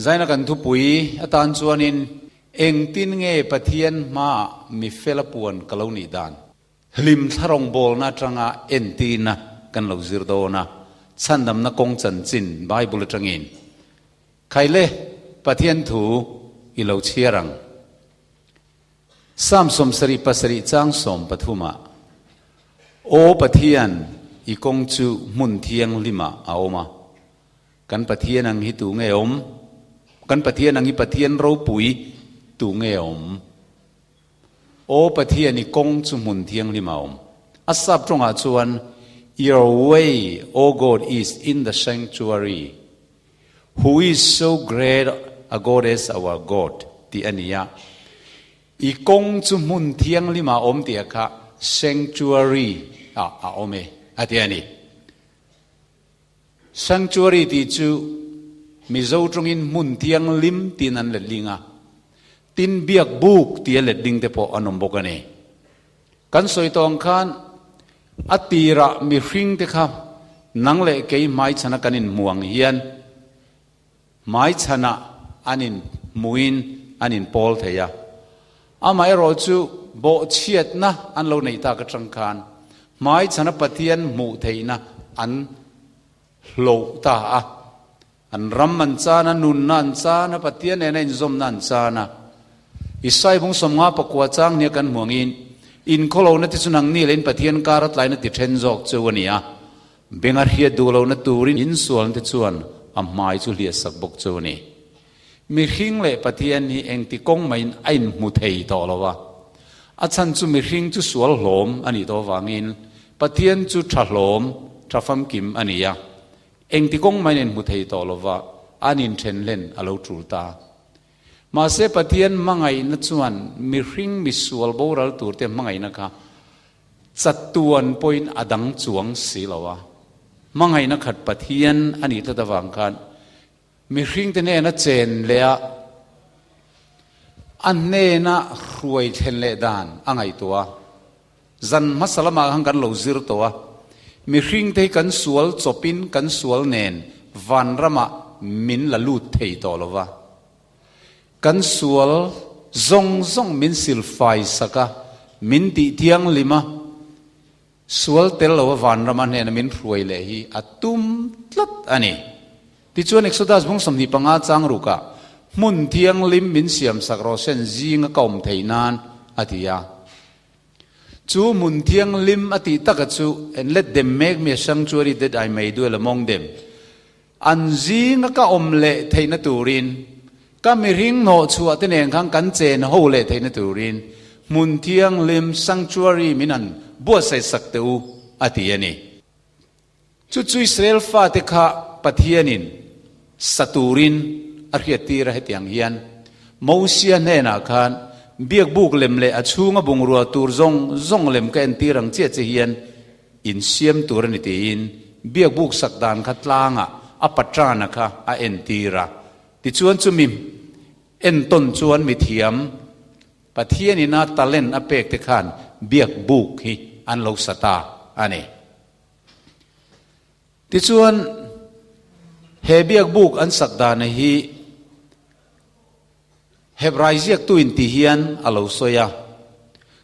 Zaina kan thupui atan chuanin engtin nge Pathian hmaah mi fela puan ka lo nih dan? Hlim thlarawng bawlna atanga entirna kan lo zir dawn a, chhandamna kawng chanchin Bible atangin Khaile Pathian thu i lo chhiar ang. Psalm 77 chang 13 ah, Aw Pathian, i kawng chu hmun thianghlimah a awm a, kan Pathian ang hi tu nge awm? Kan Pathian ang hi Pathian ropui tu nge awm? Aw Pathian, i kawng chu hmun thianghlimah a awm. A sap tawngah chuan, Your way, O God, is in the sanctuary. Who is so great a God as our God? tih a ni a. I kawng chu hmun thianghlim ah a awm tih a kha sanctuary ah a awm e a ti a ni. Sanctuary tih chu Mizo tawngin hmun thianghlim tiin an let ling a, tin biak buk tia let ling te pawh an awm bawk a ni. Kan sawi tawng khan a tirah mihring te kha nang leh kei hmaichhana kan inhmu ang hian hmaichhanah an inhmuin an inpawl thei a. Amaherawhchu bawhchhiatna an lo neih tak atang khan hmaichhana Pathian hmuh theihna an hloh ta a. An ram an chan a, nunna an chan a, Pathian nena inzawmna an chan a. Isai bung 59 chang nia kan hmu angin, Inkhawlona te chu nangni leh in Pathian kar a tlaina ti then zawk chu a ni a, benga hriat duh lohna turin insualna te chuan a hmai chu hliah sak bawk chu a ni. Mihring leh Pathian hi engti kawng maiin a inhmu thei tawh lo a. A chhan chu mihring chu sual hlawm a nih tawh avangin Pathian chu tha hlawm, tha famkim a ni a. Engti kawng maiin inhmu thei tawh lova an inthen hlen a lo tul ta. Mahse Pathian hmangaihna chuan mihring misual boral turte hmangaihna kha chatuan pawhin a dang chuang si lo a. Hmangaihna khat Pathian a nih tlat avang khan mihringte hnena chen leh a, a hnena hruai thlen leh dan a ngaihtuah a. Zan hmasa lamah khan kan lo zir tawh a, mihringte hi kan sual chawpin kan sual nen vanramah min la lut thei tawh lo va. Kan sual zawng zawng min silfai sak a, min tih thianghlim a, sual tel lo a vanrama hnena min hruai leh hi a tum tlat a ni. Tichuan Exodus bung 25 chang rukah, Hmun thianghlim min siamsak rawh sen zinga ka awm theih nan, a ti a. Chu hmun thianghlim a tih taka chu and let them make me a sanctuary that I may dwell among them. An zinga ka awm leh theihna turin, ka mihring hnawhchhuah te nen khan kan chen ho leh theihna turin hmun thianghlim, sanctuary, min han buatsaih sak teh u, a ti a ni. Chu chu Israel fate kha Pathianin sa turin a hriattir a, hetiang hian Mosia hnenah khan, Biakbuk lem leh a chhunga bungrua tur zawng zawng lem ka entir ang chiah che hian in siam tur a ni tiin biakbuk sak dan kha tlangah a patrana kha a entir a. Tichuan chumi entawn chuan mithiam Pathianin a talent a pek te khan biakbuk hi an lo sa ta a ni. Tichuan, he biakbuk an sak dana hi Hebrai ziaktu in ti hian a lo sawi a.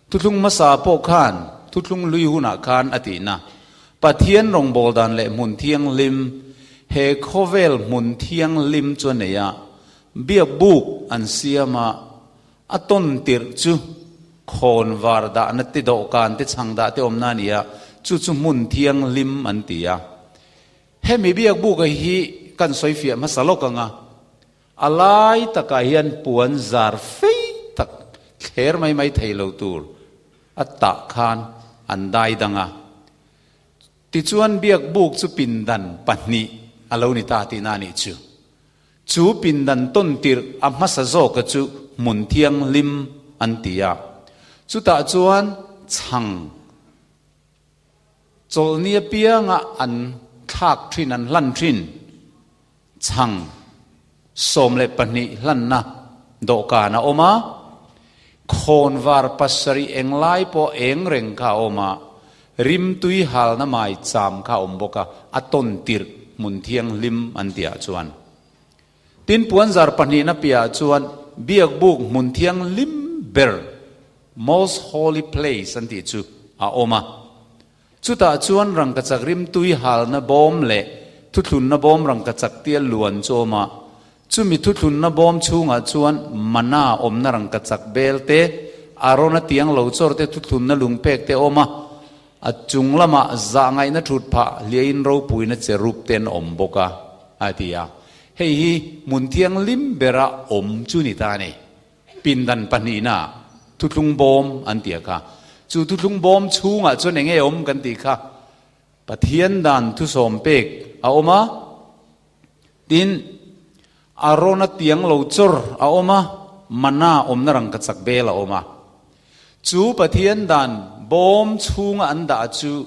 Thuthlung hmasa pawh khan thuthlung hlui hunah khan a tihna, Pathian rawngbâwl dan leh hmun thianghlim, he khawvel hmun thianghlim chu a nei a, biakbuk an siam a, A tawn tirh chu khawn var dahna te dawhkan te chhang dah te awmna a ni a, chu chu hmun thianghlim an ti a. Hemi biakbuka hi kan sawi fiah hmasa lawk ang a, a lai takah hian puan zar fei tak thler mai mai thei lo tur a tah khan an dai dang a. Tichuan biakbuk chu pindan pahnih a lo ni ta tihna a nih chu. Chu pindan tawn tirh a hmasa zawka chu hmun thianghlim an ti a. Chutah chuan chhang chawlhni apianga an thlak thin, an hlan thin chhang 12 hlanna dawhkan a awm a, khawnvar pasarih englai pawh eng reng kha a awm a, rimtui halna maicham kha a awm bawk a, a tawn tirh hmun thianghlim an tihah chuan. Tin, puanzar pahnihna piahah chuan biakbuk hmun thianghlim ber, Most Holy Place an tih chu a awm a. Chutah chuan rangkachak rimtui halna bawm leh thuthlunna bawm rangkachak tia luan chu a awm a. Chumi thuthlunna bawm chhungah chuan mana awmna rangkachak bel te, Arona tiang lo chawr te thuthlunna lungpek te a awm a. A chung lamah zah ngaihna thut phah hliahin ropuina che rup te an awm bawk a, a ti a. Hei hi hmun thianghlim bera awm chu ni ta a ni. Pindan pahnihna thuthlung bawm an ti a kha. Chu thuthlung bawm chhungah chuan eng nge awm kan tih kha Pathian dan thusawm pek a awm a, tin Arona tiang lo chawr a awm a, mana awmna rangkachak bel a awm a. Chu Pathian dan bawm chhunga an dah chu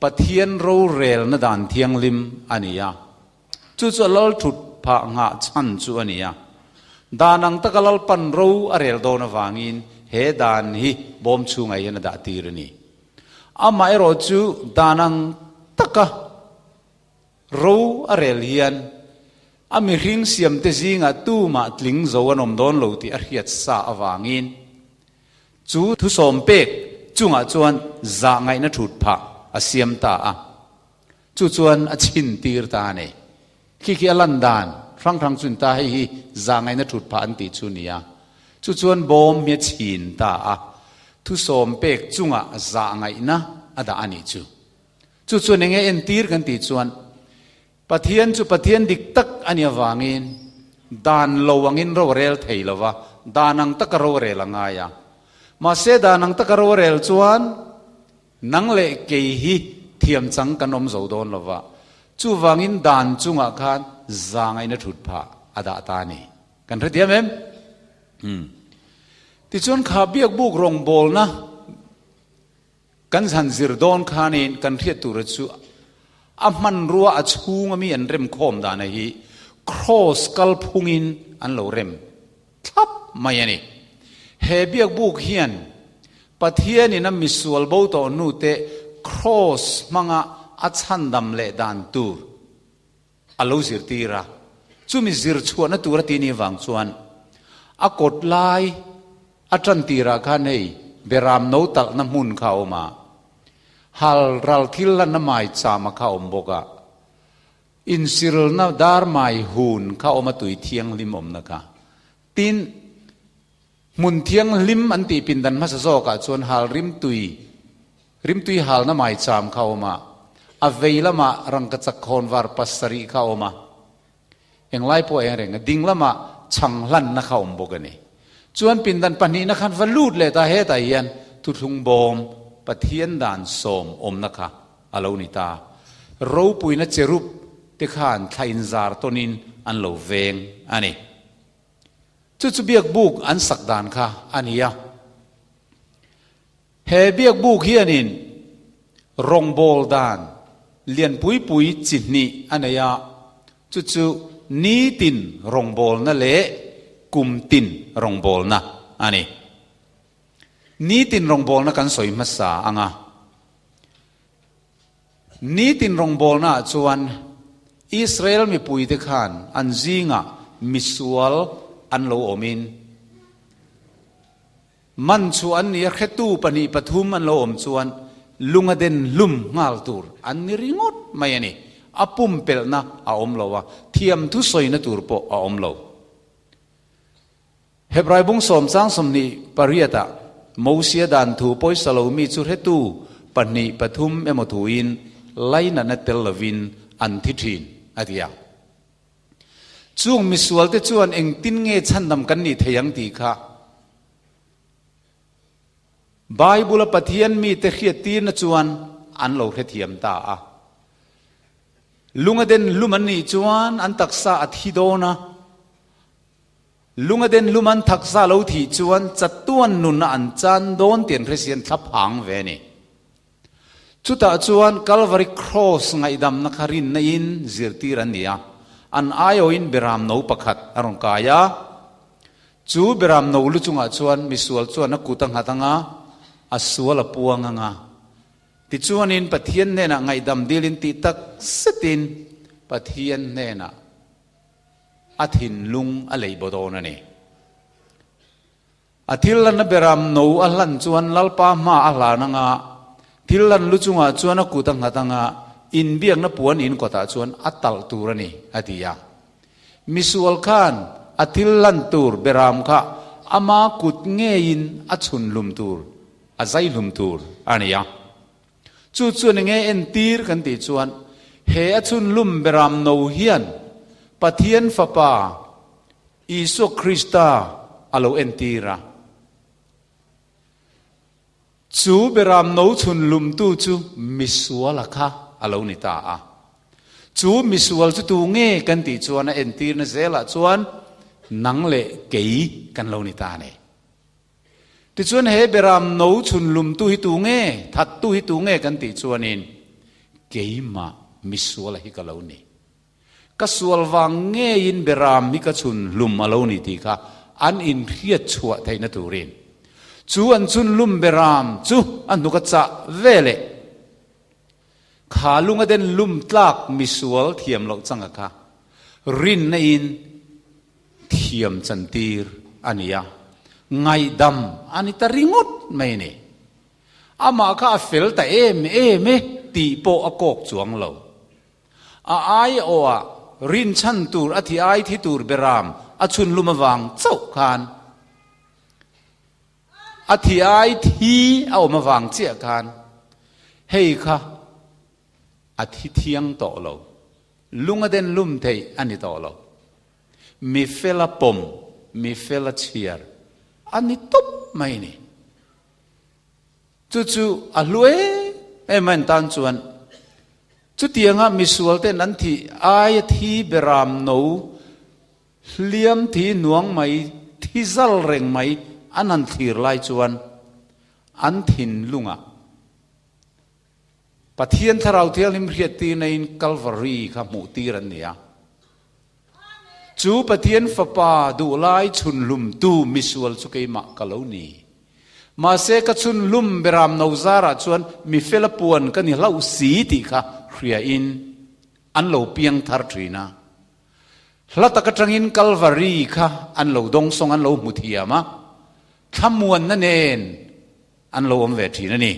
Pathian rorelna dan thianghlim a ni a. Chu chu a lal thut phah nghah chhan chu a ni a. Dan ang taka Lalpan ro a rel dawn avangin he dan hi bawm chhungah hian a dah tir a ni. Amaherawh chu dan ang taka ro a rel hian a mihring siamte zingah tumah tling zo an awm dawn lo tih a hriat sa avangin Chu thusawm pek chungah chuan zah ngaihna thut phah a siam ta a. Chu chuan a chhin tir ta a ni. Khi khi a lan dan hrang hrang chun ta hei hi zah ngaihna thut phah an tih chu ni a. Chu chuan bawm hi a chhin ta a. Thusawm pek chungah zah ngaihna a dah a nih chu. Chu chuan enge entir kan tih chuan Pathian chu Pathian dik tak a nih avangin dan lo angin ro a rel thei lo va, dan ang taka ro a rel a ngai a. Mahse dan ang taka ro a rel chuan Nang leh kei hi thiam chang kan awm zo dawn lo va, chuvangin dan chungah khan zangaihna thut phah a dah ta a ni. Kan hrethiam em? Umm. Tichuan kha biakbuk rawngbawlna kan han zir dawn khanin kan hriat tura chu a hmanrua a chhunga mi an rem khawm dana hi kraws kalphungin an lo rem thlap mai a ni. He biakbuk hian Pathianin a misual bo tawh hnute kraws hmanga a chhandam leh dan tur a lo zirtir a, chumi zir chhuahna tur a ti ni vang chuan a kawt lai a tan tirah khan hei beram no talhna hmun kha a awm a, hal ral thil lanna maichama kha a awm bawk a. Insilna dar mai hun kha awm a tui thianghlim awmna kha. Tin, hmun thianghlim an tih pindan hmasa zawkah chuan hal rimtui, rimtui halna maicham kha awm a, a vei lamah rangkachak khawnvar pasarih kha awm a, englai pawh eng reng a, ding lamah chhang hlanna kha awm bawk a ni. Chuan pindan pahnihna khan va lut leh ta hetah hian thuthlung bawm Pathian dan sawm awmna kha a lo ni ta. Ropuina cherub te khan thla inzar tawnin an lo veng a ni. Chu chu biakbuk an sak dan kha a ni a. He biakbuk hianin rawngbâwl dan lianpui pui chi hnih a nei a, chu chu nitin rawngbâwlna leh kumtin rawngbâwlna a ni. Nitin rawngbâwlna kan sawi hmasa ang a. Nitin rawngbâwlnaah chuan Israel mipuite khân an zîngah misual an lo awmin, man chu an ni a, hretu pahnih pathum an lo awm chuan lung a den hlum nghâl tûr an ni ringawt mai a ni. A pumpelhna a awm lo a, thiam thusawina tûr pawh a awm lo. Hebrai bung sawm chang 28 ah Mosia dan thu pawisa lo mi chu hretu pahnih pathum emaw thuin lainatna tel lovin an thi thin, a ti a. Chung misualte chuan engtin nge chhandam kan nih thei ang tih kha Bible-a Pathian mite hriattirna chuan an lo hrethiam ta a. Lunga den hlum an nih chuan an taksa a thi dawn a. Lung a den lum an thaksa lo thih chuan chatuan nunna an chan dawn tih an hre si an thla phang ve a ni. Chutah chuan Calvary Cross ngaihdamna kha rinna in zirtir an ni a, an aiawhin beram no pakhat a rawn kai a. Chu beram no lu chungah chuan misual chuan a kut a nghat ang a, a sual a puang ang a. Tichuanin Pathian hnenah ngaihdam dilin tih tak zetin Pathian hnenah. A thinlung a lei baw dawn a ni. A thil lanna beram no a hlan chuan Lalpa hma a hlan anga, thil lan lu chungah chuan a kut a nghat anga, inbiakna puan in kawtah chuan a talh tur a ni, a ti a. Misual khan a thil lan tur beram kha ama kut ngeiin a chhun hlum tur, a zai hlum tur a ni a. Chu chuan enge entir kan tih chuan he a chhun hlum beram no hian Pathian Fapa Isua Krista a lo entir a. Chu beram no chhun hlumtu chu misuala kha a lo ni ta a. Chu misual chu tu nge kan tih chuan a entirna zelah chuan nang leh kei kan lo ni ta a ni. Tichuan he beram no chhun lumtu hi tu nge, thattu hi tu nge kan tih chuanin keimah misuala hi ka lo ni. Ka sual vang ngeiin beram hi ka chhun hlum a lo ni tih kha an inhriat chhuah theihna turin chu an chhun hlum beram chu a hnuk a chah ve leh kha lunga den lum tlak misual thiam loh changa kha rinna in thiam chantir a ni a, ngaihdam a ni ta ringawt mai a ni. Amah kha a fel ta em em e tih pawh a kawk chuang lo. A aiawhah rinchhan tur a thi ai thi tur beram a chhunlum avang chauh khan a thi ai thi a awm avang chiah khan hei kha a thi thiang tawh lo. Lung a den lum theih a ni tawh lo. Mi fela pawm, mi fela chhiar a ni tawp mai ni. Chu chu a hlu em em a entan chuan chutianga misual ten an thih aia thi beram no hliam thi nuang mai, thi zal reng mai an han thlir lai chuan an thinlungah Pathian Thlarau Thianghlim hriattirna in Kalvari kha hmuhtir an ni a. Chu Pathian Fapa duhlai chhunhlumtu misual chu keimah ka lo ni. Mahse ka chhunhlum beram no zarah chuan mifela puan ka ni hlauh si tih kha hria in an lo piang thar thin a. Hla tak atangin Kalvari kha an lo dawngsawng an lo hmu thiam a, thlamuanna nen an lo awm ve thin a ni.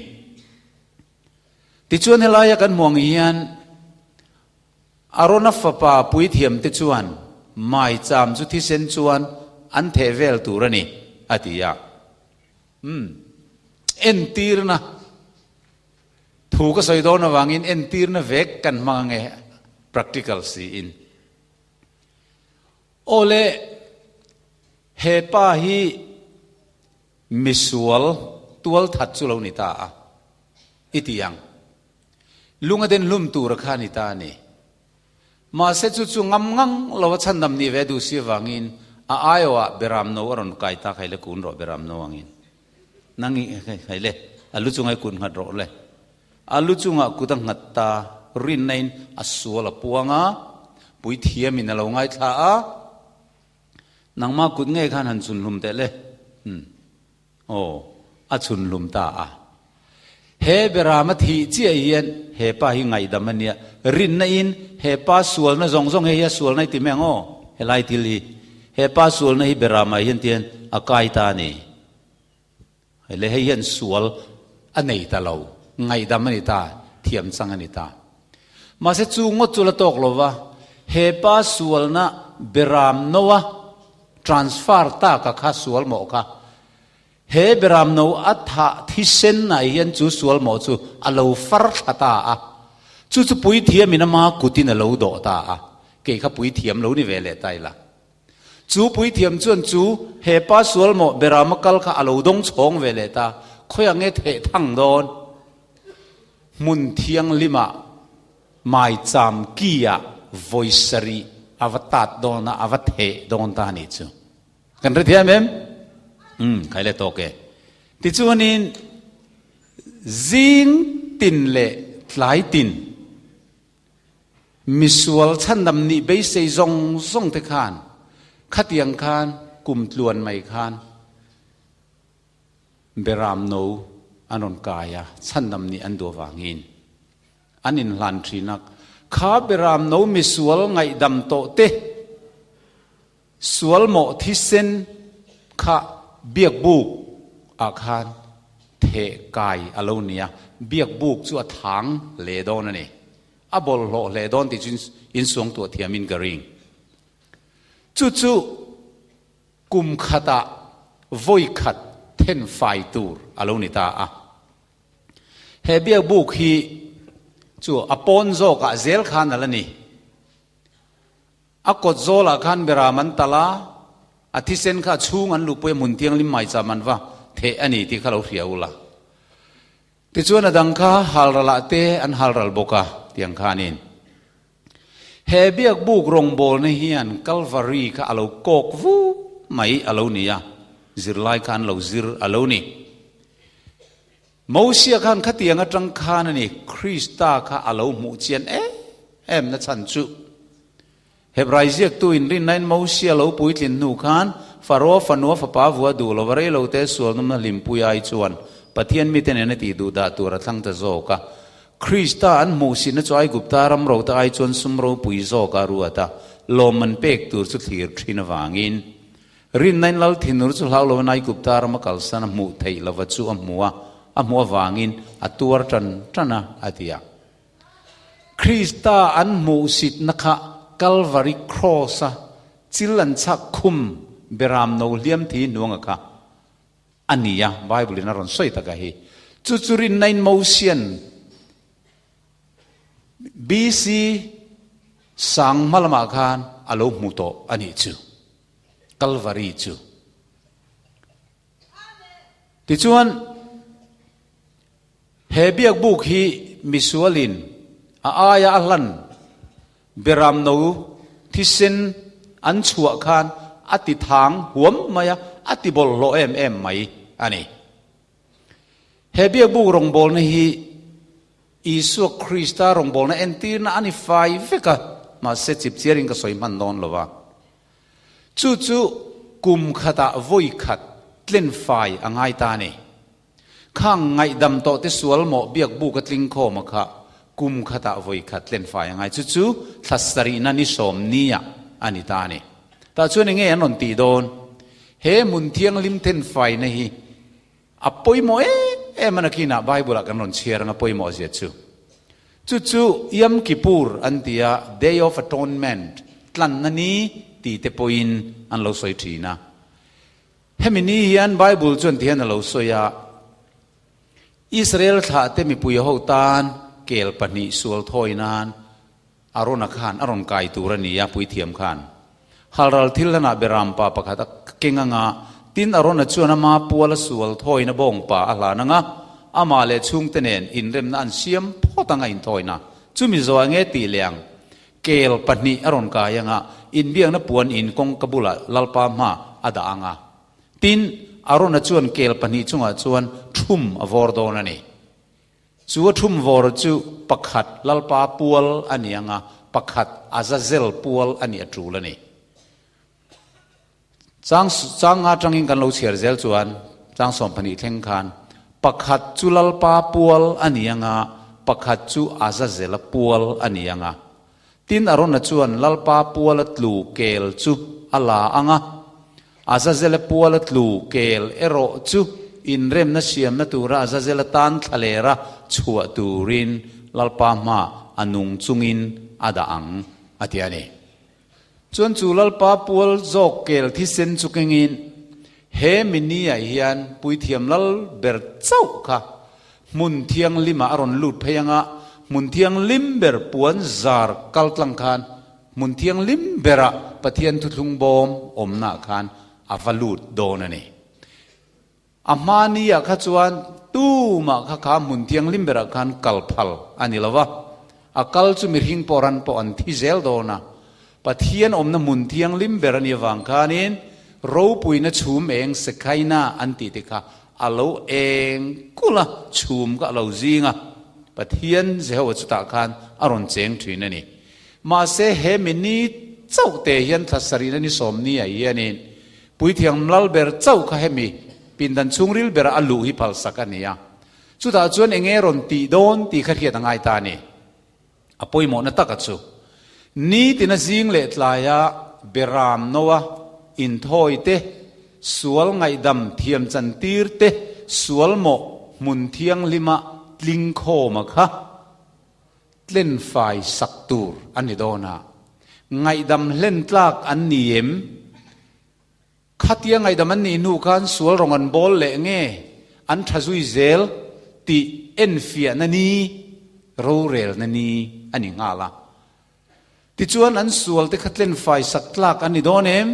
Tichuan helaia kan hmuh ang hian Arona fapa puithiamte chuan maicham chu thisen chuan an theh vel tur a ni, a ti a. Umm, entirna thu ka sawi dawn avangin entirna vek kan hmang ange practical siin. Awle, he pa hi Misual tual that chu lo ni ta a, i ti ang. Lung a den hlum tur a kha ni ta a ni. Mahse chu chu ngam ngang lo a chhandam nih ve duh si avangin a aiawhah Beram no a rawn kai ta khai le kun rawh Beram no angin. Nang i khai le a lu chunga i kut nghat rawh le. A lu chungah kut a nghat ta rinna in a sual a puang a, puithiamin a lo ngaithla a. Nangmah kut ngei khan han chhunhlum teh le. Umm. Aw, a chhunhlum ta a. He Berama thih chiah hian he pa hi ngaihdam a nia. Rinna in he pa sualna zawng zawng hei hi a sualna i ti mai ang aw, helai thil hi. He pa sualna hi Berama hian tihian a kai ta a ni. Hei le hei hian sual a nei ta lo, ngaihdam a ni ta, thiam chang a ni ta. Mahse chu ngawt chu la tawk lo va, he pa sualna Beram Noa transfer taka kha sual mawh kha, he Beram No a thah thisen ah hian chu sual mawh chu a lo far thla ta a, chu chu puithiamin ama kutin a lo dawh ta a, kei kha puithiam lo ni ve leh ta ila. Chu puithiam chuan chu he pa sual maw Berama kal kha a lo dawng chhawng ve leh ta, khawiah nge theh thang dawn? Hmun thianghlima maicham ki ah vawi sarih a va tat dawn a, a va theh dawn ta a nih chu. Kan hre thiam em? Umm, khai le tawk e. Tichuanin zing tin leh tlai tin, Misual chhandam nih beisei zawng zawng te khan khatiang khan kum tluan mai khan Beram no an rawn kai a, chhandam nih an duh avangin an inhlan thin a. Kha Beram no misual ngaihdam tawh te. Sual mawh thisen kha biak buk ah khan theh kai a lo ni a, biak buk chu a thang hle dawn a ni. A bawlhhlawh hle dawn tih chu in suangtuah thiamin ka ring. Chu chu kum khatah vawi khat then fai tur a lo ni ta a. He biak buk hi chu a pawn zawkah zel khan a la ni. A kawt zawlah khan beram an talh a, a thisen kha a chhung an luhpui a hmun thianghlim maicham an va theh a ni tih kha lo hria ula. Tichuan a dang kha halralah te an halral bawk a, tiang khanin. He biak buk rawngbawlna hian Kalvari kha a lo kawk vu mai a lo ni a, zirlai kha an lo zir a lo ni. Mosia khan khatiang atang khan a ni Krista kha a lo hmuh chian em em na chhan chu. Hebrai ziaktu in rinna in Mosia lo puitlin hnu khan Faroa fanua fapa vua duh lova rei lo te sual nawmna hlimpui ai chuan Pathian mite nen a tih duh dah tur a thlang ta zawk a. Krista an hmuhsitna chu Aigupta ram ro te ai chuan sum ropui zawk a ruat a, lawmman pek tur chu thlir thin avangin Rinnain Lal thinur chu hlau lovin Aigupta rama kalsan a hmuh theih lova chu a hmu a, a hmuh avangin a tuar tan tan a, a ti a. Krista an hmuhsitna kha Kalvari Kraws-a chil an chhak khum beram no hliam thi hnuanga kha a ni a, Bible-in a rawn sawi tak a hi. Chu chu rinnain Mosian BC sang hma lamah khan a lo hmu tawh a nih chu, Kalvari chu. Tichuan, he biakbuk hi misualin a aia a hlan beram no thisen an chhuah khan a ti thang huam mai a, a ti bawlhhlawh em em mai a ni. He biakbuk rawngbawlna hi Isua Krista rawngbawlna entirna a ni fai vek a, mahse chipchiarin ka sawi hman dawn lo va. Chu chu kum khatah vawi khat tlen fai a ngai ta a ni. Khang ngaihdam tawh te sual mawh biakbuk a tling khawm a kha kum khatah vawi khat tlen fai a ngai. Chu chu thla sarihna ni sawm nia a ni ta a ni. Tah chuan enge an rawn tih dawn? He hmun thianghlim then faina hi A pawimawh em em a nakinah Bible ah kan rawn chhiar ang a pawimawh zia chu. Chu chu Yom Kippur an ti a, Day of Atonement, tlanna ni tih te pawhin an lo sawi thin a. Hemi ni hian Bible chuan ti hian a lo sawi a, Israel thlahte mipui ho tan kel pahnih sual thawi nan Arona khan a rawn kai tur a ni a, puithiam khan. Halral thil hlanah beram pa pakhat a keng anga, tin Arona chuan ama pual a sual thawina bawng pa a hlan anga, amah leh chhungte nen inremna an siam phawt anga inthawina chumi zawh enge tih leh ang. Kel pahnih a rawn kai anga, inbiakna puan in kawngka bulah Lalpa hma a dah anga. Tin, Arona chuan kel pahnih chungah chuan thum a vawr dawn a ni. Chu a thum vawr chu pakhat Lalpa pual a ni ang a, pakhat Azazel pual a nih a tul a ni. Chang chang nga tangin kan lo chhiar zel chuan chang 12 thleng khan pakhat chu Lalpa pual a ni ang a, pakhat chu Azazela pual a ni ang a. Tin Arona chuan Lalpa puala tlu kel chu a la ang a, Azazela puala tlu kel erawh chu inremna siamna tura Azazela tan thlalera chhuah turin Lalpa hma a nung chungin a dah ang, a ti a ni. Chuan chu Lalpa pual zawk kel thisen chu kengin he mini-ah hian puithiam lal ber chauh kha hmun thianglimah a rawn lut phei anga hmun thianghlim ber puan zar kal tlang khan Hmun thianghlim berah Pathian thuthlung bawm awmnaah khan a va lut dawn a ni. A hmaniah kha chuan tumah kha kha hmun thianghlim berah khan kal phal a ni lo va, a kal chu mihring pawh ran pawh an thi zel dawn a. Pathian awmna hmun thianghlim ber a nih avang khanin ropuina chhum eng Shekinah an tih te kha a lo eng kulh a, chhum kha a lo zing a, Pathian Jehovah chutah khan a rawn cheng thin a ni. Mahse, he mi ni chauh te hian thla sarihna ni sawm ni ah hianin Puithiam lal ber chauh kha hemi pindan chhungril berah a luh hi phalsak a ni a. Chutah chuan eng nge rawn tih dawn tih kha hriat a ngai ta a ni. A pawimawhna taka chu nitina zing leh tlaia beram noa. inthawi te, sual ngaihdam thiam chantir te, sual mawh hmun thianghlima tling khawma kha tlenfai sak tur a ni dawn a. Ngaihdam hlen tlak an ni em? Khatia ngaihdam an nih hnu khan sual rawng an bawl leh nge an tha zui zel tih enfiahna ni, rorelna ni a ni nghal a. Tichuan an sual te kha tlenfai sak tlak an ni dawn em?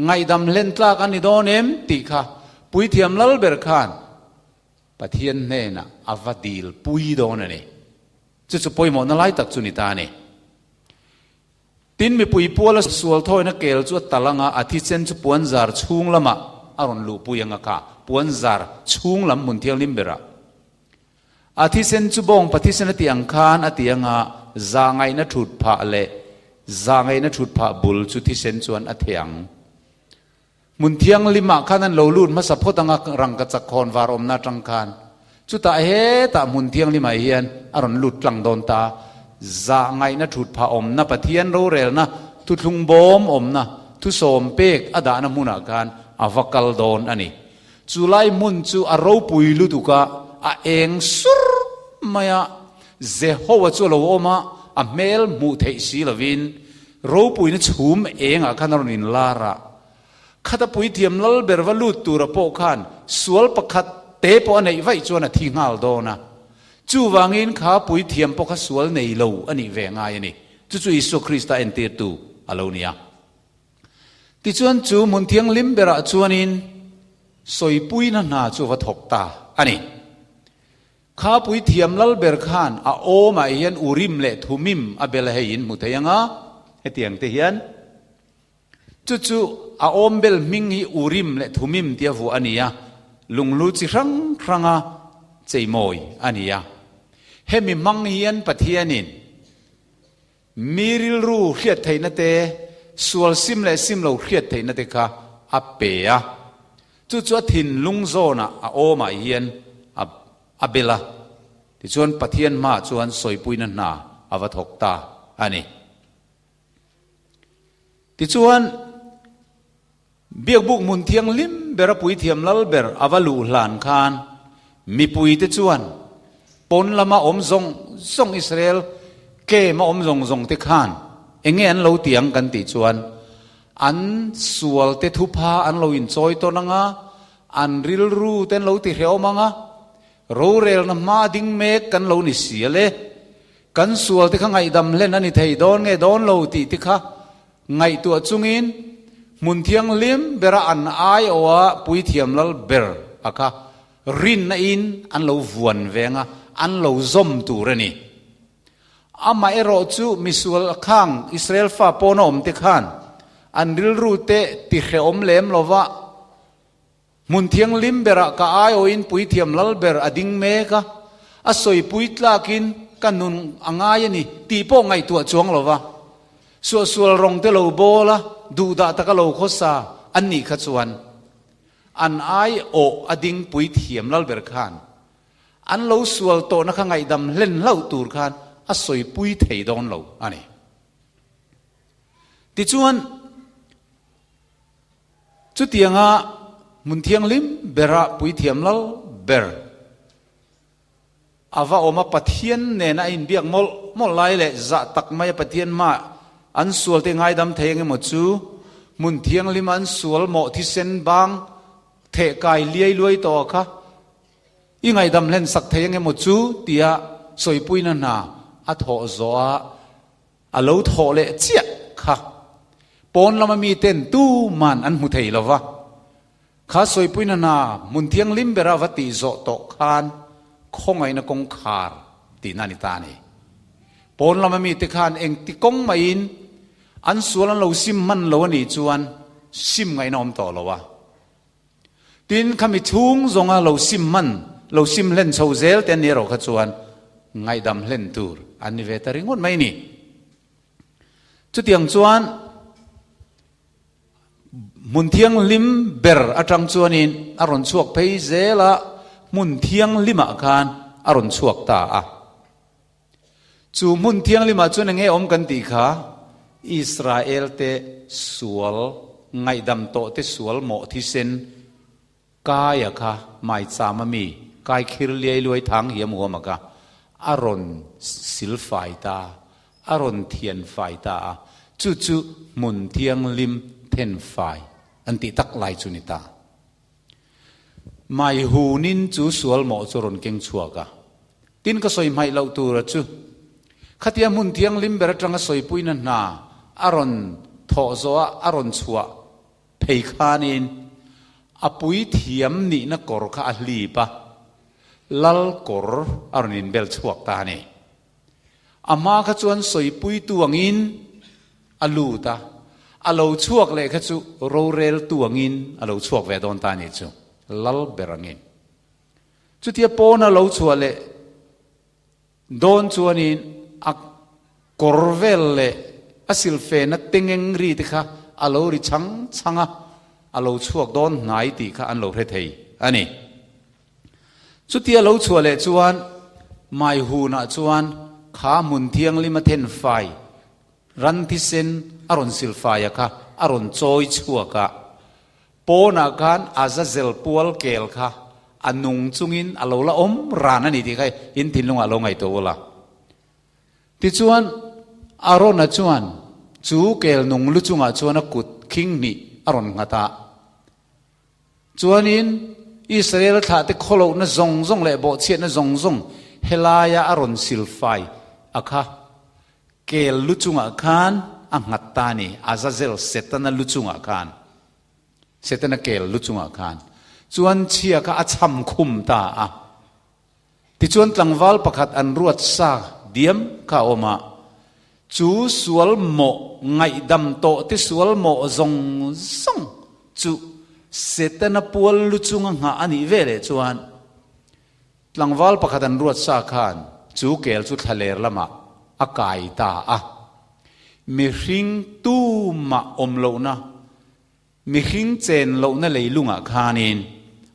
Ngaihdam hlen tlak an ni dawn em? tih kha Puithiam Lalber khan Pathian hnenah a va dil pui dawn a ni. Chu chu pawimawhna lai tak chu ni ta a ni. Tin, mipui puala sual thawina kel chu a tal anga a thisen chu puanzar chhung lamah a rawn luhpui anga kha puanzar chhung lam hmun thianghlim berah a thisen chu bawngpa thisen a tih ang khan a ti anga zahngaihna thut phah leh zahngaihna thut phah bul chu thisen chuan a theh ang. Hmun thianghlimah khan an lo lut hmasa phawt anga rangkachak khawn var awmna atang khan. Chutah hetah hmun thianghlimah hian a rawn lut tlang dawn ta. Zahngaihna thut phah awmna Pathian rorelna thuthlung bawm awmna thusawm pek a dahna hmunah khan a va kal dawn a ni. Chu lai hmun chu a ropui lutuk a, a eng sur mai a. Jehowa chu a lo awm a, a hmel hmuh theih si lovin Ropuina chhum engah khan a rawn inlar a, khata puithiam lal ber va lut tura pawh khan sual pakhat te pawh a neih vaih chuan a thi nghal dawn a. Chuvangin kha puithiam pawh kha sual nei lo a nih ve ngai a ni. Chu chu Isua Krista entirtu a lo ni a. Tichuan chu hmun thianghlim berah chuanin sawipuina hna chu a va thawk ta a ni. Kha puithiam lal ber khan a awmah hian Urim leh Thumim a bel hei in hmu thei ang a, hetiang te hian. Chu chu a awm bel hming hi Urim leh Thumim tia vuah a ni a, lunghlu chi hrang hranga cheimawi a ni a. Hemi hmang hian Pathianin mi rilru hriat theihna te, sual sim leh sim lo hriat theihna te kha a pe a. Chu chu a thinlung zawnah a awmah hian a a bel a, tichuan Pathian hmaah chuan sawipuina hna a va thawk ta a ni. Tichuan, Biakbuk hmun thianghlim ber a puithiam lal ber a va luh hlan khan mipuite chuan pawn lama awm zawng zawng Israel camp a awm zawng zawng te khan eng nge an lo ti ang kan tih chuan An sual te thupha an lo inchawi tawn ang a, an rilru te an lo ti hrehawm ang a, rorelna hma ding mek kan lo ni si a le. Kan sual te kha ngaihdam hlen a ni thei dawn nge dawn lo tih te kha ngaihtuah chungin hmun thianghlim bera an aiawha puithiam lal ber a kha rinna in an lo vuan veng a, an lo zawm tur a ni. Amaherawh chu misual khang Israel fa pawna awmte khan an rilru te ti hrehawm lem lova, hmun thianghlim berah ka aiawhin puithiam lal ber a ding mek a, a sawipui tlakin ka nun a ngai a ni tih pawh ngaihtuah chuang lova, suahsual rawng te lo bawl a, duhdah taka lo khawsa an nih kha chuan an aiawh a ding puithiam lal ber khan An lo sual tawhna kha ngaihdam hlen hlauh tur khan a sawipui thei dawn lo a ni. Tichuan, chutianga hmun thianghlim bera puithiam lal ber a va awm a, Pathian nena a inbiak mawlh mawlh lai leh zah tak maia Pathian hmaah an sualte ngaidam thei eng emaw chu hmun thianghlima an sual mawh thisen bang theh kai liai luai tawh kha I ngaihdam hlen sak thei eng emaw chu tia sawipuina hna a thawh zawh a, a lo thawh leh chiah kha. Pawn lama miten tuman an hmu thei lo va, kha sawipuina hna hmun thianghlim bera va tih zawh tawh khan khawngaihna kawngkhar tihna a ni ta a ni. Pawn lama mite khan engti kawng maiin an sual an lo sim hman lo a nih chuan sim ngaihna awm tawh lo a. Tin, khami chhung zawnga lo sim hman, lo sim hlen chho zel te an ni erawh kha chuan ngaihdam hlen tur an ni ve ta ringawt mai ni. Chutiang chuan hmun thianghlim ber atang chuanin a rawn chhuak phei zel a, hmun thianghlimah khan a rawn chhuak ta a. Chu hmun thianghlimah chuan eng nge awm kan tih kha? Israelte sual. ngaihdam tawh te sual mawh thisen Kaia kha maicham a mi kai khir liai luai thang hiam huam a kha a rawn sil fai ta, a rawn thian fai ta a, chu chu hmun thianghlim then fai an tih tak lai chu ni ta. Mai hunin chu sual mawh chu rawn keng chhuak a, tin ka sawi hmaih loh tura chu khatia hmun thianghlim ber atanga sawipuina hna a rawn thawh zawh a a rawn chhuah Phei khanin a puithiam nihna kawr kha a hlip a, lal kawr a rawn inbel chhuak ta a ni. A hma kha chuan sawipuitu angin a lut a, a lo chhuak leh kha chu roreltu angin a lo chhuak ve dawn ta a ni chu, lal ber angin. Chutia pawna lo chhuah leh Dawn chuanin a kawr vel leh a silfena tengeng ri te kha a lo ri chang chang a, a lo chhuak dawn hnai tih kha an lo hre thei a ni. Chutia lo chhuah leh chuan mai hunah chuan kha hmun thianghlim a then fai ran thisen a rawn silfaia kha a rawn chawi chhuak a, Pawnah khan Azazel pual kel kha a nung chungin a lo la awm ran a ni tih kha in thinlungah lo ngaihtuah ula. Tichuan, Arona chuan chu kel nung lu chungah chuan a kut khing hnih a rawn nghat a. Chuanin Israel thlahte khawlohna zawng zawng leh bawhchhiatna zawng zawng helaia a rawn silfai a kha Kel lu chungah khan a nghat ta a ni, Azazel Setana lu chungah khan, Setana kel lu chungah khan chuan chhia kha a cham khum ta a. Tichuan tlangval pakhat an ruat sa diam kha a awm a, chu sual mawh ngaihdam tawh te sual mawh zawng zawng chu Setana pual lu chunga nghah a nih veleh chuan Tlangval pakhat an ruat sa khan chu kel chu thlaler lamah a kai ta a. Mihring tumah awm lohna, mihring chen lohna leilungah khanin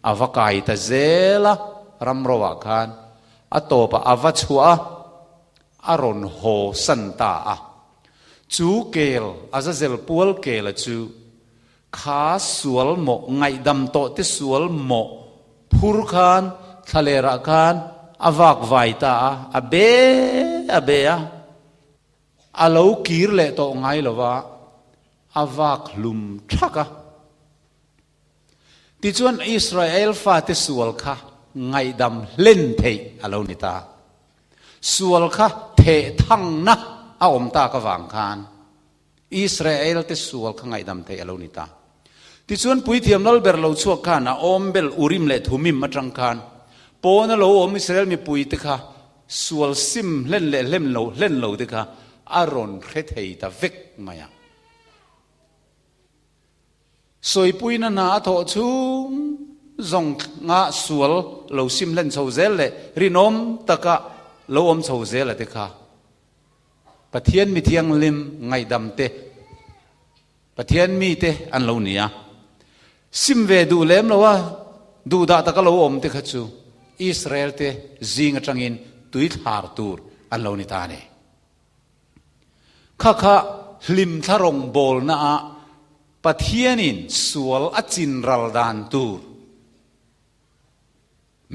a va kai ta zel a, ramroah khan a tawpah a va chhuah a, a rawn haw san ta a. Chu kel, Azazel pual kela chu Kha sual mawh, ngaihdam tawh te sual mawh phur khan thlalerah khan a vak vai ta a, a be a be a, a lo kir leh tawh ngai lo va, a vak hlum thak a. Tichuan Israel fate sual kha ngaihdam hlen theih a lo ni ta. Sual kha theh thangna a awm tak avang khan Israel te sual kha ngaihdam theih a lo ni ta. Tichuan Puithiam Lalber lo chhuak khan a awm bel Urim leh Thumim atang khan pawna lo awm Israel mipui te kha sual sim hlen leh hlem lo hlen lo te kha a rawn hre thei ta vek mai a. Sawipuina hna a thawh chhung zawng nga sual lo sim hlen chho zel leh rinawm taka lo awm chho zel a te kha Pathian mi thianghlim ngaihdam te Pathian mi te an lo ni a, sim ve duh lem lo a, duhdah taka lo awm te kha chu Israel te zing atangin tui thlar tur an lo ni ta a ni. Kha kha hlimthla rawngbawlna ah Pathianin sual a chinral dan tur,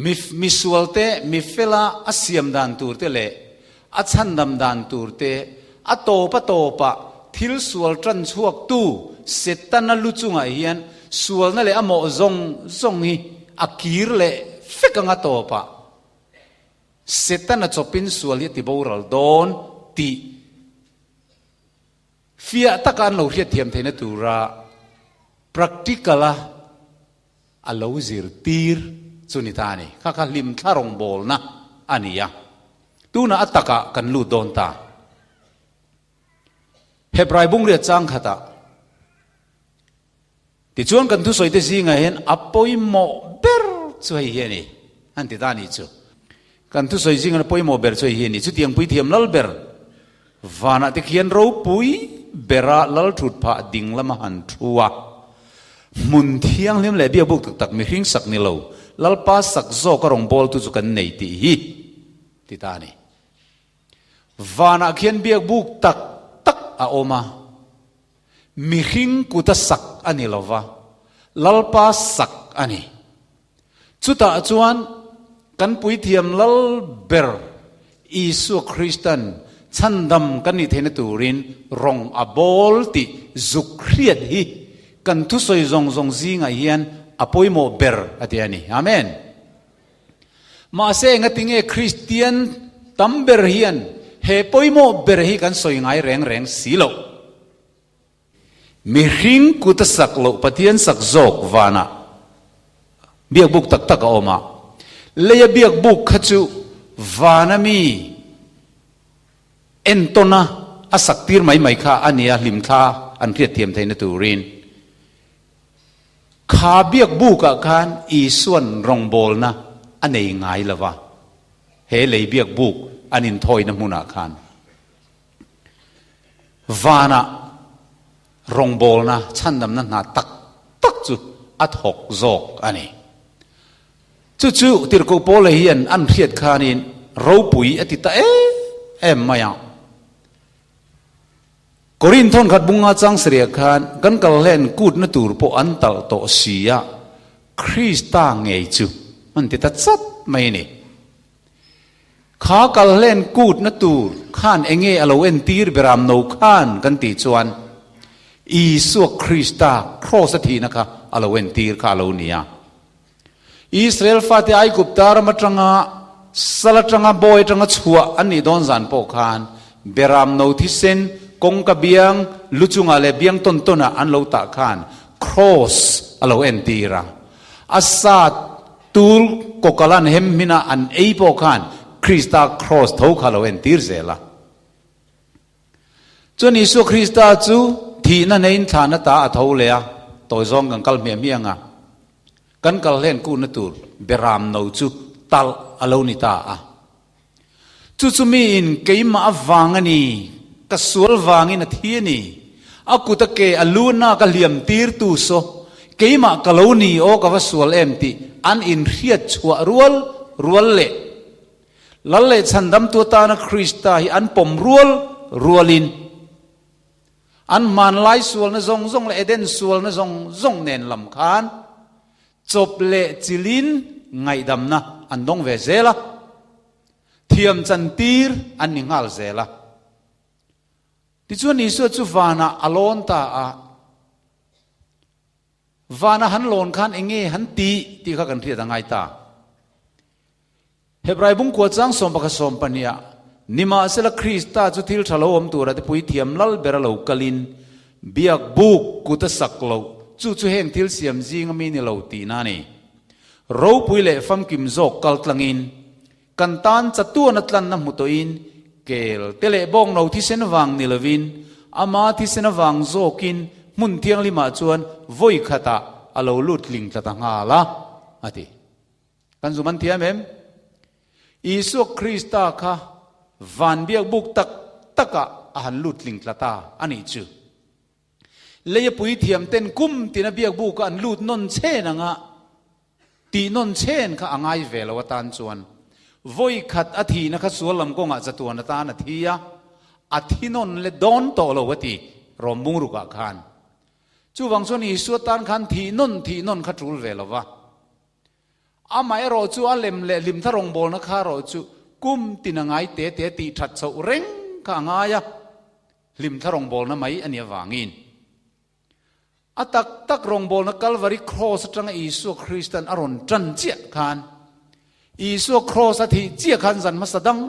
Mi misualte mi fela a siam dan turte leh a chhandam dan turte a tawp a tawpah thil sual tan chhuaktu Setana lu chungah hian sualna leh a mawh zawng zawng hi a kir leh fek anga tawpah Setana chawpin sual hi a ti boral dawn tih fiah taka an lo hriatthiam theihna tura practical-a A lo zirtir chu ni ta a ni. Kha kha hlimthla rawngbawlna a ni a. Tunah a takah kan lut dawn ta. Hebrai bungriat chang khatah tichuan kan thusawite zingah hian a pawimawh ber chu hei hi a ni. An ti ta a nih chu. Kan thusawi zingah a pawimawh ber chu hei hi a ni. Chutiang puithiam lal ber Vanah te khian ropui bera lal thut phah ding lama han thu a, hmun thianghlim leh biakbuk tak tak mihring sak ni lo, Lalpa sak zawk a rawngbawltu chu kan nei tih hi ti ta a ni. Vanah khian biakbuk tak tak a awm a. Mihring kuta sak a ni lova, Lalpa sak a ni. Chutah chuan kan Puithiam Lal ber Isua Kristan chhandam kan nih theihna turin rawng a bawl tih zuk hriat hi kan thusawi zawng zawng zingah hian a pawimawh ber a ti a ni. Amen. Mahse engatinge Kristian tam ber hian he pawimawh ber hi kan sawi ngai reng reng si loh. Mihring kut a sak loh Pathian sak zawk vanah biakbuk tak tak a awm a, leia biakbuk kha chu vana mi entawna a sak tir mai mai kha a nia hlimthla an hriatthiam theihna turin. Kha biakbukah khan Isua'n rawngbawlna a nei ngai lo va, he lei biakbuk an inthawina hmunah khan vanah rawngbawlna chhandamna hna tak tak chu a thawk zawk a ni. Chu chu Tirhkoh Paula hian an hriat khanin ropui a ti ta em em mai a. Korin thawnkhat bunga chang sarih khan kan kal hlen kutna tur pawh an talh tawh si a, Krista ngei chu an ti ta chat mai a ni. Kha kal hlen kutna tur khan enge a lo entir beram no khan kan tih chuan Isua Krista kraws a thihna kha a lo entir kha a lo ni a. Israel fate Aigupta ram atanga sal atanga bawi atanga chhuah an nih dawn zan pawh khan Beram no thisen kawngka biang lu chungah leh biang tawn tawnah an lo tah khan Kraws a lo entir a. A sa tul kawkalan hem hmina an ei pawh khan Krista Kraws tho kha a lo entir zel a. Chuan Isua Krista chu thihna neiin thlahna ta a tho leh a, tawi zawng kan kal hmiah hmiah ang a, kan kal hlen kuhna tur beram no chu talh a lo ni ta a. Chu chu miin keimah avang a ni, ka sual vangin a thi a ni, a kut a ke a lu na ka hliam tir tu saw keimah ka lo ni aw ka va sual em tih an inhriat chhuah rual rual leh Lal leh chhandamtu atana Krista hi an pawm rual rualin an hmanlai sualna zawng zawng leh Eden sualna zawng zawng nen lam khan chawp leh chilin ngaihdamna an dawng ve zel a, thiam chantir an ni nghal zel a. Tichuan Isua chu vanah a lawn ta a. Vana han lawn khan eng nge han tih tih kha kan hriat a ngai ta. Hebrai bungkua chang 11 20 ah, Nimahsela Krista chu thil tha lo awm tura te puithiam lal bera lo kalin biak buk kut a sak loh, chu chu heng thil siam zinga mi ni lo tihna a ni. Ropui leh famkim zawk kal tlangin kan tan chatuan a tlanna hmu tawhin kel te leh bawngno thisen vang ni lovin ama thisen avang zawkin hmun thianghlimah chuan vawi khatah a lo lut tling tla ta nghal a, a ti. Kan zum an thiam em? Isua Krista kha van biak buk tak takah a han lut tling tla ta a nih chu. Leia puithiam ten kum tina biak buka an lut nawn chen anga tih nawn chen kha a ngai ve lo atan chuan vawi khat a thihna kha sual lam kawngah chatuan atan a thi a, a thi nawn le dawn tawh lo a ti Rom bungrukah khan. Chuvang chuan Isua tan khan thih nawn thih nawn kha tul ve lo va. Amaherawh chu a lem leh hlim thar rawngbawlna kha erawh chu kum tin a ngai te te tih that chhoh reng kha a ngai a, hlim thar rawngbawlna mai a nih avangin. A tak tak rawngbawlna Kalvari Kraws atanga Isua Kristan a rawn tan chiah khan, Isua Kraws a thih chiah khan zan hmasa dang,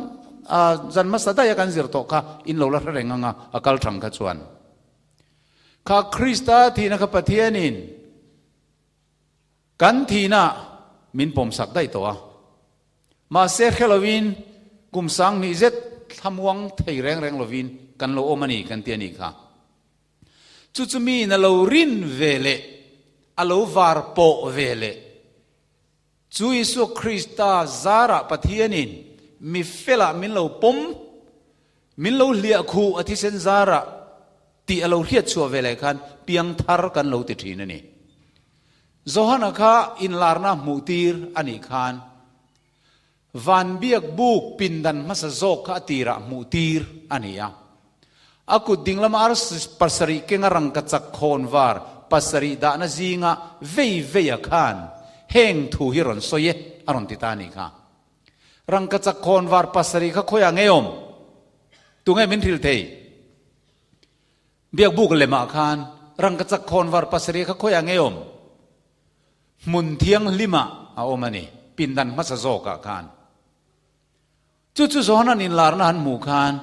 zan hmasa daih a kan zir tawh kha in lo la hre reng ang a, a kal thang kha chuan. Kha Krista thihna kha Pathianin Kan thihna min pawmsak daih tawh a. Mahse hre lovin kum 2000 zet thlamuang thei reng reng lovin kan lo awm a ni kan ti a nih kha. Chu chu miin a lo rin ve leh a lo var pawh ve leh chu Isua Krista zarah Pathianin mi felah min lo pawm, min lo hliah khuh a thisen zarah tih a lo hriat chhuah ve leh khan piangthar kan lo ti thin a ni. Johana kha inlarna hmuh tir a nih khan van biak buk pindan hmasa zawk kha a tirah hmuh tir a ni a. A kut dinglama arsi pasarih kenga rangkachak khawnvar pasarih dahna zinga vei veia khan heng thu hi rawn sawi e, a rawn ti ta a nih kha. Rangkachak khawnvar pasarih kha khawiah nge awm? Tunge min hrilh thei? Biakbuk lemah khan rangkachak khawnvar pasarih kha khawiah nge awm? Hmun thianghlimah a awm a ni, pindan hmasa zawkah khan. Chu chu Johana'n inlarna han hmuh khan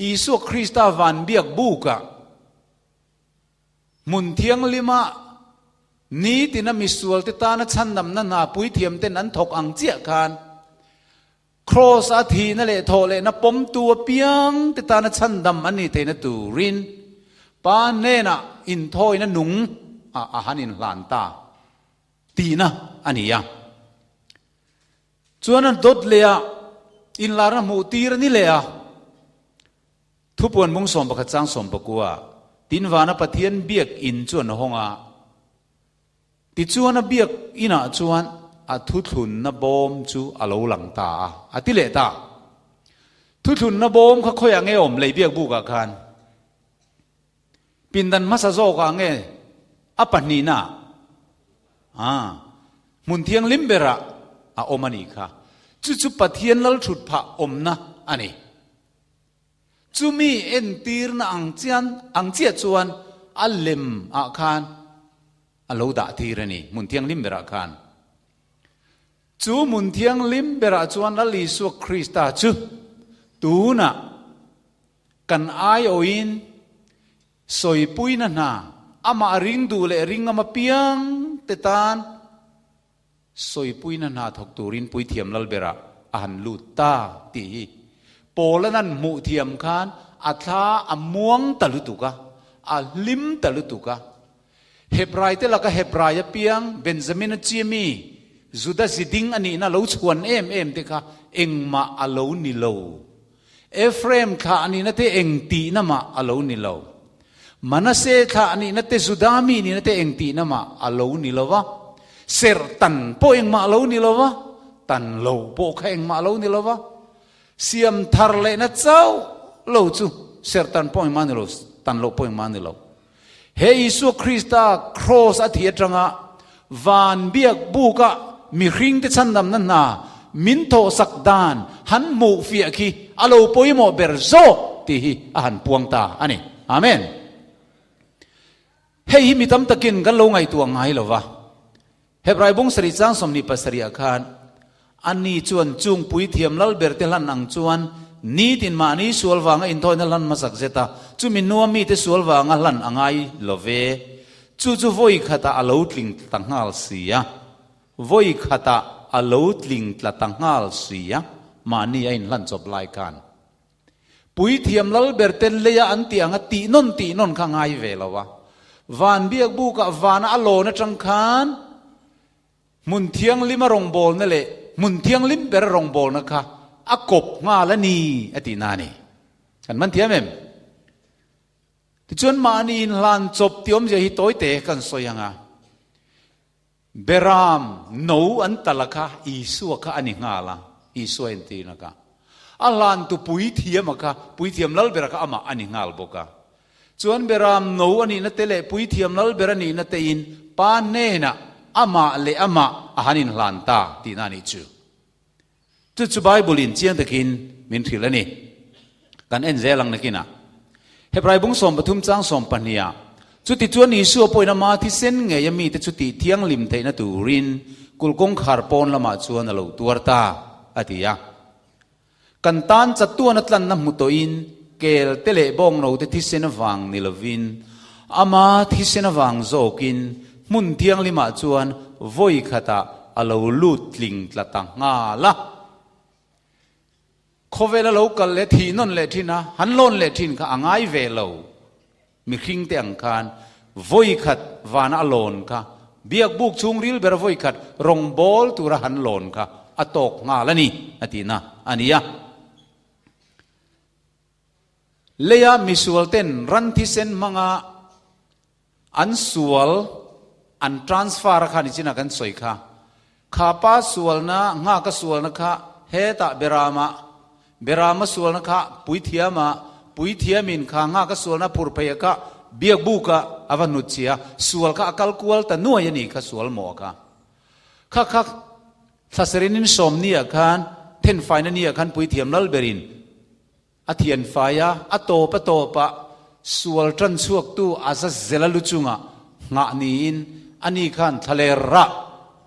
Isua Krista van biak bukah hmun thianghlima nitina misualte tana chhandamna hna puithiamten an thawk ang chiah khan Kraws a thihna leh thawh lehna pawmtu apiangte tana chhandam an nih theihna turin Pa hnenah inthawina nung ah a han inhlan ta tihna a ni a. Chuan an dawt leh a, inlarna hmuh tir a ni leh a. Thupuan bung 11 chang 19, Tin vana Pathian biak in chu an hawng a, tichuan a biak inah chuan a thuthlunna bawm chu a lo lang ta a, a ti leh ta. Thuthlunna bawm kha khawiah nge awm lei biak bukah khan? Pindan hmasa zawkah nge a pahnihna a hmun thianghlim berah a awm a nih kha. Chu chu Pathian lalthut phah awmna a ni. Chumi entirna ang chian ang chiah chuan a lem ah khan a lo dah tir a ni, hmun thianghlim berah khan. Chu hmun thianghlim berah chuan Lal Isua Krista chu tunah Kan aiawhin sawipuina hna amah ring duh leh ring ngam apiang te tan sawipuina hna thawk turin Puithiam Lalberah a han lut ta tih hi Paula'n an hmuh thiam khan a thla a muang ta lutuk a, a hlim ta lutuk a. Hebrai te laka Hebrai apiang Benjamina chiami Juda ziding a nihna lo chhuan em em te kha engmah a lo ni lo. Ephraim thlah nihna te eng tihna mah a lo ni lo. Manasseh thlah nihna te Judah mi nihna te eng tihna mah a lo ni lo va. Serh tan pawh engmah a lo ni lo va, tan lo pawh kha engmah a lo ni lo va. Siam thar lehna chauh lo chu serh tan pawh engmah a ni lo, tan loh pawh engmah a ni lo. He Isua Krista kraws a thih atanga van biak buka mihringte chhandamna hna min thawhsak dan han hmuh fiah khi a lo pawimawh ber zawk tih hi a han puang ta a ni. Amen. Hei hi mi tam takin kan lo ngaihtuah ngai lo va. Hebrai bung sarih chang 27 ah khan ani chuan chung puithiam lal ber te hlan ang chuan nitin mahni sual vanga inthawina hlan hmasak zet a, chumi nua mite sual vanga hlan a ngai lo ve. Chu chu vawi khatah a lo tling tla ta nghal si a, vawi khatah a lo tling tla ta nghal si a, mahni a inhlan chawp lai khan. Puithiam lal ber ten leia an tih anga tih nawn tih nawn kha ngai ve lo a. Van biak bukah vana a lawn atang khan hmun thianghlim a rawngbawlna leh hmun thianghlim ber a rawngbawlna kha a kawp nghal a ni a tihna a ni. Kan man thiam em? Tichuan mahni inhlan chawp tih awmzia hi tawite kan sawi ang a. Beram no an tal a kha Isua kha a ni nghal a, Isua entirna kha. A hlantu puithiam a kha, puithiam lalbera kha amah a ni nghal bawk a. Chuan beram no a nihna te leh puithiam lalber a nihna te in Pa hnenah amah leh amah a han inhlan ta tihna a nih chu. Chu chu Bible in chiang takin min hrilh a ni. Kan en zel ang nakinah. Hebrai bung 13 chang 12 ah, Chutichuan Isua pawhin ama thisen ngei a mite chu tih thianghlim theihna turin kulh kawngkhar pawn lamah chuan a lo tuar ta, a ti a. Kan tan chatuan a tlanna hmu tawhin kel te leh bawngno te thisen avang ni lovin ama thisen avang zawkin hmun thianghlimah chuan vawi khatah a lo lut tling tla ta nghal a. Khawvela lo kal leh thih nawn leh thin a, han lawn leh thin kha a ngai ve lo. Mihring te ang khan vawi khat vana a lawn kha, biak buk chhung ril bera vawi khat rawngbâwl tura han lawn kha a tawk nghal a ni, a tihna a ni a. Leia misualten ran thisen hmanga An sual an transfer a kha ni chinah kan sawi kha. Kha pa sualna, nghaka sualna kha hetah Berama, Berama sualna kha Puithiama, Puithiamin kha nghak a sualna phur phei a kha biak buk a a va hnut chhi a, sual kha a kal kual ta nuai a nih kha sual mawh kha. Kha kha thlaserin in sawm ni ah khan thenfaina ni ah khan Puithiam lal berin a thian fai a, a tawp a tawp ah sual tan chhuak tu a za zel a lu chungah nghah niin a ni khan thlaler rah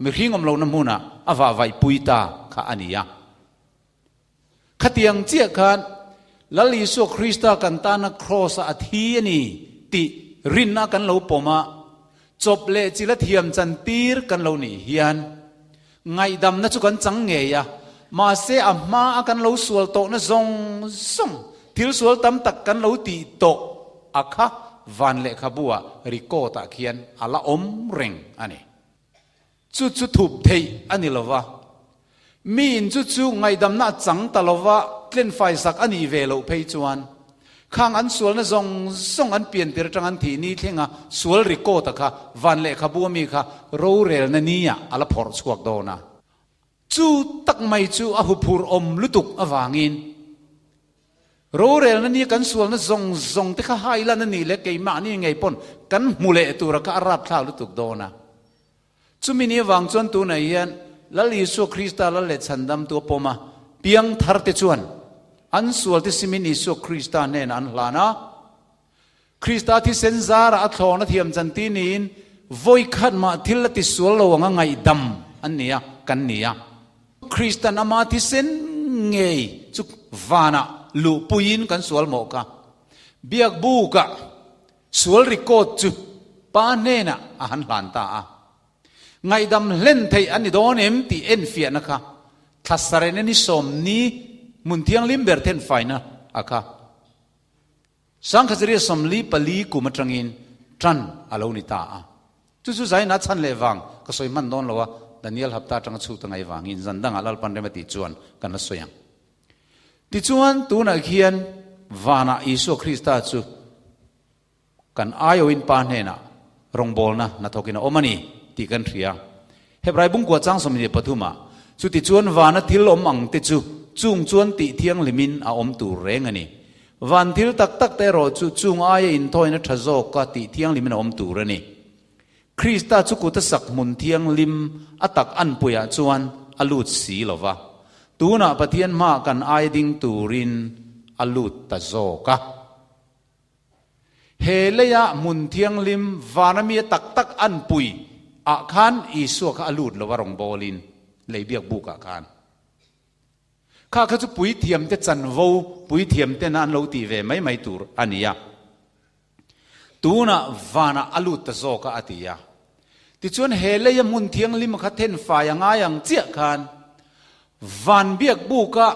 mihring awm lohna hmunah a vahvaih pui ta kha a ni a. Khatiang chiah khan Lal Isua Krista kan tana Kraws-a a thi a ni tih rinna kan lo pawm a, chawp leh chila thiam chantir kan lo nih hian ngaihdamna chu kan chang ngei a, mahse a hma a kan lo sual tawhna zawng zawng, thil sual tam tak kan lo tih tawh a kha van lehkhabu ah record ah khian a la awm reng a ni. Chu chu thup theih a ni lo va, miin chu chu ngaihdamna a chang ta lo va, tlenfai sak a nih ve loh phei chuan khang an sualna zawng zawng an pian tir atang an thih ni thlenga sual record-a kha van lehkhabu ami kha rorelna nia a la phawrh chhuak dawn a. Chu tak mai chu a huphurh awm lutuk avangin Rorelna ni kan sualna zawng zawng te kha hai lan a nih leh keimahni ngei pawn kan hmu leh tura kha a rapthlak lutuk dawn a. Chumi ni avang chuan tunah hian Lal Isua Krista Lal leh Chhandamtu a pawm a, piang thar te chuan an sual te simin Isua Krista hnenah an hlan a. Krista thisen zarah a thlawna thiam chanti niin vawikhat mah thil a tisual lo anga ngaihdam an ni a, kan ni a. Kristan ama thisen ngei chu vanah luhpuiin kan sual mawh kha. Biak bukah sual record chu Pa hnenah a han hlan ta a. Ngaihdam hlen theih a ni dawn em tih enfiahna kha thla sarena ni sawmni hmun thianghlim ber thenfaina a kha. Sangkhacharia 44 kum atangin tan a lo ni ta a. Chu chu Zaina chhan leh vang ka sawi hman dawn lo a, Daniel hapta atanga chhuk ta ngai vangin zan dangah Lalpan rem a tih chuan kan la sawi ang. Tichuan tunah khian vanah Isua Krista chu kan aiawhin Pa hnenah rawngbawlna hnathawkin a awm a ni tih kan hria. Hebrai bungkua chang 23 ah, Chutichuan vana thil awm ang te chu chung chuan tih thianghlimin a awm tur reng a ni. Van thil tak tak te erawh chu chung aia inthawina tha zawka tih thianghlimin a awm tur a ni. Krista chu kut a sak hmun thianghlim a tak anpuiah chuan a lut si lo va, tunah Pathian hmaah kan ai ding turin a lut ta zawk a. He leiah hmun thianghlim vana mi a tak tak an pui ah khan Isua kha a lut lo a rawngbawlin lei biak buk ah khan. Kha kha chu puithiam te chanvo puithiam tena an lo tih ve mai mai tur a ni a. Tunah vanah a lut ta zawk a a ti a. Tichuan he leia hmun thianghlim kha thenfai a ngai ang chiah khan van biak buk ah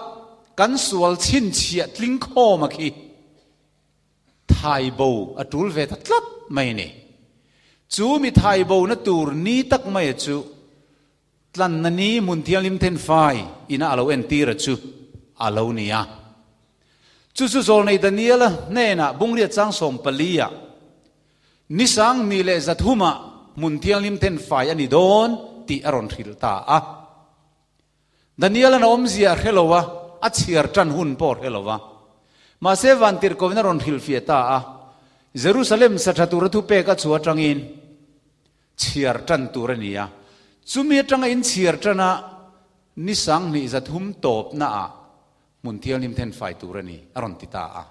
kan sual chhinchhiah tling khawm a khi. Thai bo a tul ve ta tlat mai ni. Chu mi thai bo na tur ni tak mai a chu tlanna ni hmun thianghlim then fai ina a lo entir a chu a lo ni a. Chu chu Zawlnei Daniela hnenah Bungriat chang 14 ah ni sang ni leh zathum ah hmun thianghlim then fai a ni dawn tih a rawn hrilh ta a. Daniel-a'n a awmzia a hre lo a, a chhiar tan hun pawh a hre lo va. Mahse, vantirhkohin a rawn hrilhfiah ta a, Jerusalem sa tha tura thupek a chhuah atangin chhiar tan tur a ni a. Chumi atanga inchhiar tana ni 23 tawpnaah hmun thianghlim thenfai tur a ni, a rawn ti ta a.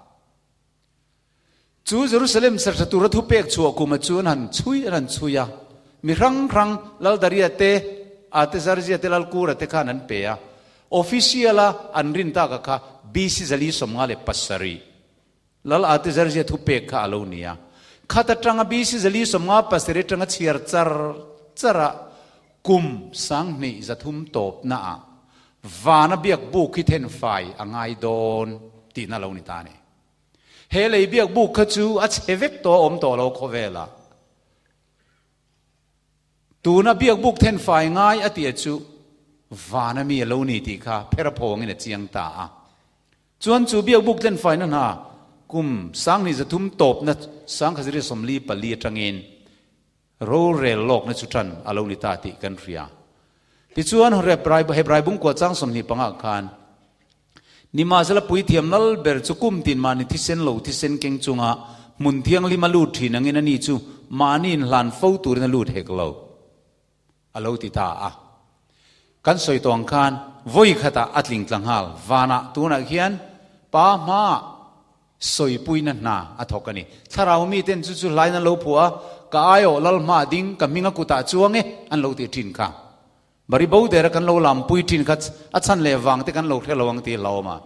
Chu Jerusalem serhsa tura thupek chhuah kuma chu an han chhui an han chhui a, mi hrang hrang Laldaria te, Artaxerxes te, Lalkura te khan an pe a. Official-a an rin taka kha BC 457 Lal Artaxerxes thupek kha a lo ni a. Khat atanga BC 457 atanga chhiar char char a kum 2300 tawpnaah vana biak buk hi thenfai a ngai dawn tihna a lo ni ta a ni. He lei biak buk kha chu a chhe vek tawh a awm tawh lo khawvelah. Tuna biak buk then fai ngai a tia chu vana mi a lo ni tih kha phera phawngin a chiang ta a. Chuan chu biak buk then faina hna kum 2300 tawpna 1944 atangin Rorel lawkna chu tan a lo ni ta tih kan hria. Tichuan, Hebrai bungkua chang 25 khan, Nimahsela puithiam lal ber chu kum tin mahni thisen lo thisen keng chunga hmun thianghlim a lut thin angin ani chu mahni inhlan fo turin a lut hek lo, a lo ti ta a. Kan sawi tawh ang khan vawi khatah a tling tla nghal. Vanah tunah khian Pa hmaah sawipuina hna a thawk a ni. Thlarau miten chu chu hlain an lo phuah a, Ka aiawh lal hmaah ding, ka hminga kutah chuang e, an lo ti thin kha. Bari bo dera kan lo lampui thin kha a chhan leh vang te kan lo hre lo ang tih hlauhawm a.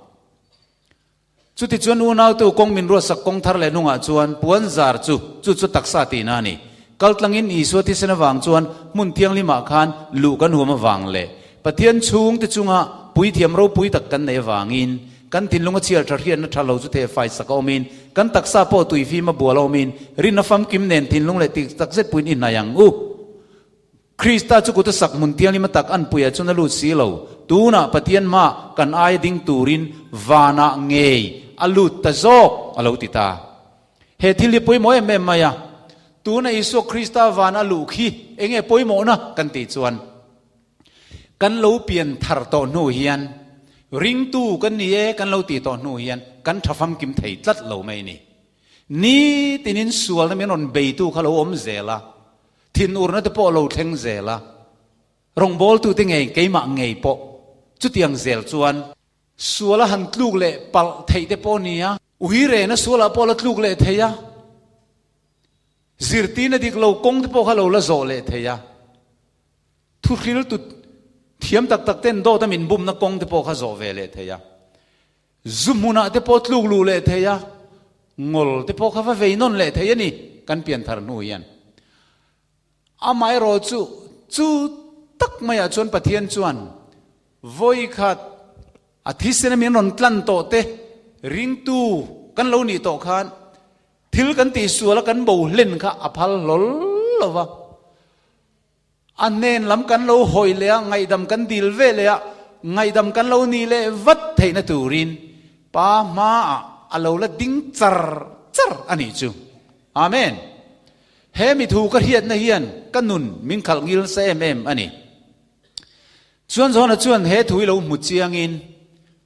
Chutichuan unautu kawng min ruatsak kawng thar leh hnungah chuan puan zar chu chu chu taksa tihna a ni. Kaltlangin Isua thisen avang chuan hmun thianghlimah khan luh kan huam avang leh Pathian chhungte chunga puithiam ropui tak kan neih avangin kan thinlunga chhiar tha hriatna tha lo chu theh faisak a awmin kan taksa pawh tuifim a bual a awmin rinna famkim nen thinlung leh tik takzet puiin i hnaih ang u. Krista chu kut a sak hmun thianghlim a tak an puiah chuan a lut si lo. Tunah Pathian hmaah kan aia ding turin vanah ngei a lut ta zawk, a lo ti ta. He thil hi pawimawh em em mai a. Tuna Isua Krista van a luh khi eng nge pawimawhna kan tih chuan kan lo pian thar tawh hnu hian ringtu kan ni e kan lo tih tawh hnu hian kan tha famkim thei tlat lo mai a ni. Nitinin sualna min rawn beitu kha lo awm zel a. Thinurna te pawh lo thleng zel a, rawngbawltute ngei keimah ngei pawh chutiang zel chuan sual a han tluk leh palh theih te pawh a ni a, uirena sualah pawh la tluk leh thei a, zirtirna dik lo kawng te pawh kha lo la zawh leh thei a, thuhriltu thiam tak tak ten dawt a min bumna kawng te pawh kha zawh ve leh thei a, zu hmunah te pawh tluk luh leh thei a, ngol te pawh kha va vei nawn leh thei a ni kan pianthar hnu hian. Amaherawh chu, chu tak maiah chuan Pathian chuan vawi khat a thisena min rawn tlan tawh te ringtu kan lo nih tawh khan thil kan tihsual a kan bo hlen kha a phal hlawl lo va. A hnen lam kan lo hawi leh a, ngaihdam kan dil ve leh a, ngaihdam kan lo nih leh vat theihna turin Pa hmaah a lo la ding char char a nih chu. Amen. He mi thu ka hriatna hian ka nun min khalh ngil nasa em em a ni. Chuan Johana chuan he thu hi lo hmu chiangin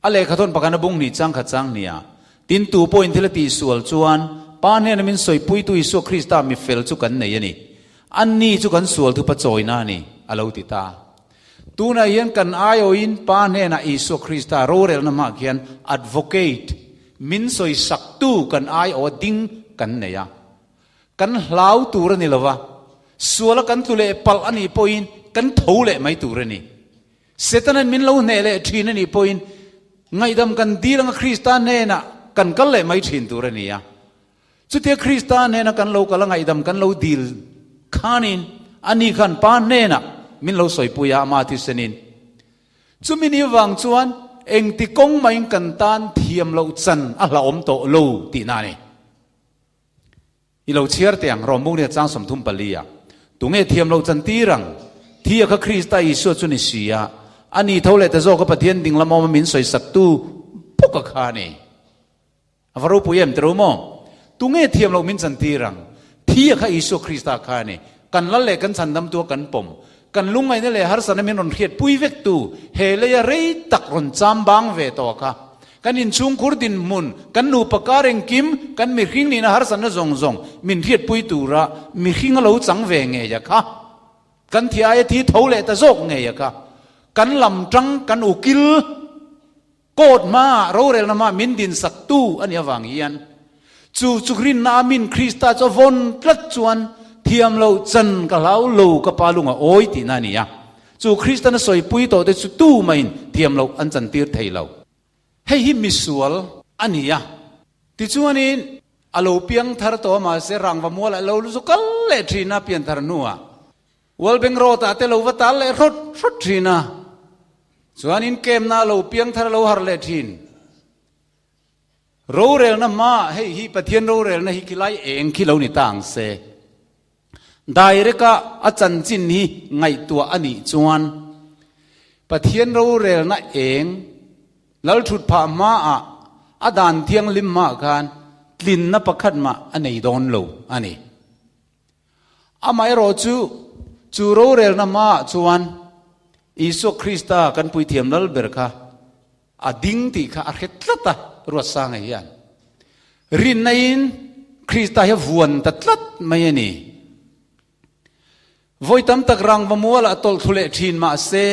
a lehkhathawn pakhat a bung hnih chang khat chang hniah, Tin tu pawhin thil a tihsual chuan Pa hnena min sawipuitu Isua Krista mi fel chu kan nei a ni. Anni chu kan sual thupa chawina a ni, a lo ti ta. Tunah hian kan aiawhin Pa hnenah Isua Krista rorelna hmah khian advocate, min sawisaktu kan aiawha ding kan nei a. Kan hlau tur a ni lo va, suala kan tlu leh palh a nih pawhin kan tho leh mai tur a ni. Setanan min lo hneh leh thin a nih pawhin ngaihdam kan dil anga Krista hnenah kan kal leh mai thin tur a ni a. Chutia Krista hnena kan lo kal a ngaihdam kan lo dil khanin ani khan Pa hnenah min lo sawipui a, ama thisenin. Chumi ni vang chuan engti kawng mahin kan tan thiam loh chan a hlauhawm tawh lo tihna a ni. I lo chhiar teh ang, Rom Bungriat chang 34 ah, Tunge thiam lo chan tir ang? Thi a kha Krista Isua chu ni si a, a ni tho leh ta zawk a Pathian ding lam awm a min sawisaktu bawk a kha a ni. A va ropui em tiro maw? Tunge thiam lo min chan tir ang? Thi a kha Isua Krista kha a ni. Kan lal leh kan chhandamtu a kan pawm. Kan lungngaihna leh harsatna min rawn hriat pui vek tu, he leia rei tak rawn cham bang ve tawh kha. Kan inchhungkhur dinhmun, kan nupa kar engkim, kan mihring nihna harsatna zawng zawng min hriat pui tura mihring a lo chang ve ngei a kha. Kan thi aia thi tho leh ta zawk ngei a kha. Kan lam tang, kan ukil court hmaah, rorelna hmaah min dinsak tu a nih avang hian chu chu rinna a min Krista chu a vawn tlat chuan thiam loh chan ka hlau lo ka pa lunga awi tihna a ni a. Chu Kristan a sawipui tawh te chu tu mahin thiam loh an chantir thei lo. Hei hi misual a ni a. Tichuanin a lo piang thar tawh a mahse rangva mualah lo zu kal leh thin a pian thar hnuah Walbeng Road ah te lo va tal leh hrawt hrawt thin a. Chuanin kemna a lo piang thar a lo har leh thin. Rorelna hmaah hei hi Pathian rorelna hi khilai eng khi lo ni ta ang se. Direct a a chanchin hi ngaihtuah a nih chuan Pathian rorelna eng lal thut phah hmaah a dan thianghlim hmaah khan tlinna pakhat mah a nei dawn lo a ni. Amaherawh chu, chu rorelna hmaah chuan Isua Krista kan puithiam lal ber kha. A ding tih kha a hre tlat a, Ruatsanga hian. Rinna in Krista hi a vuan ta tlat mai a ni. Vawi tam tak rangva mualah a tawlh thlu leh thin mahse,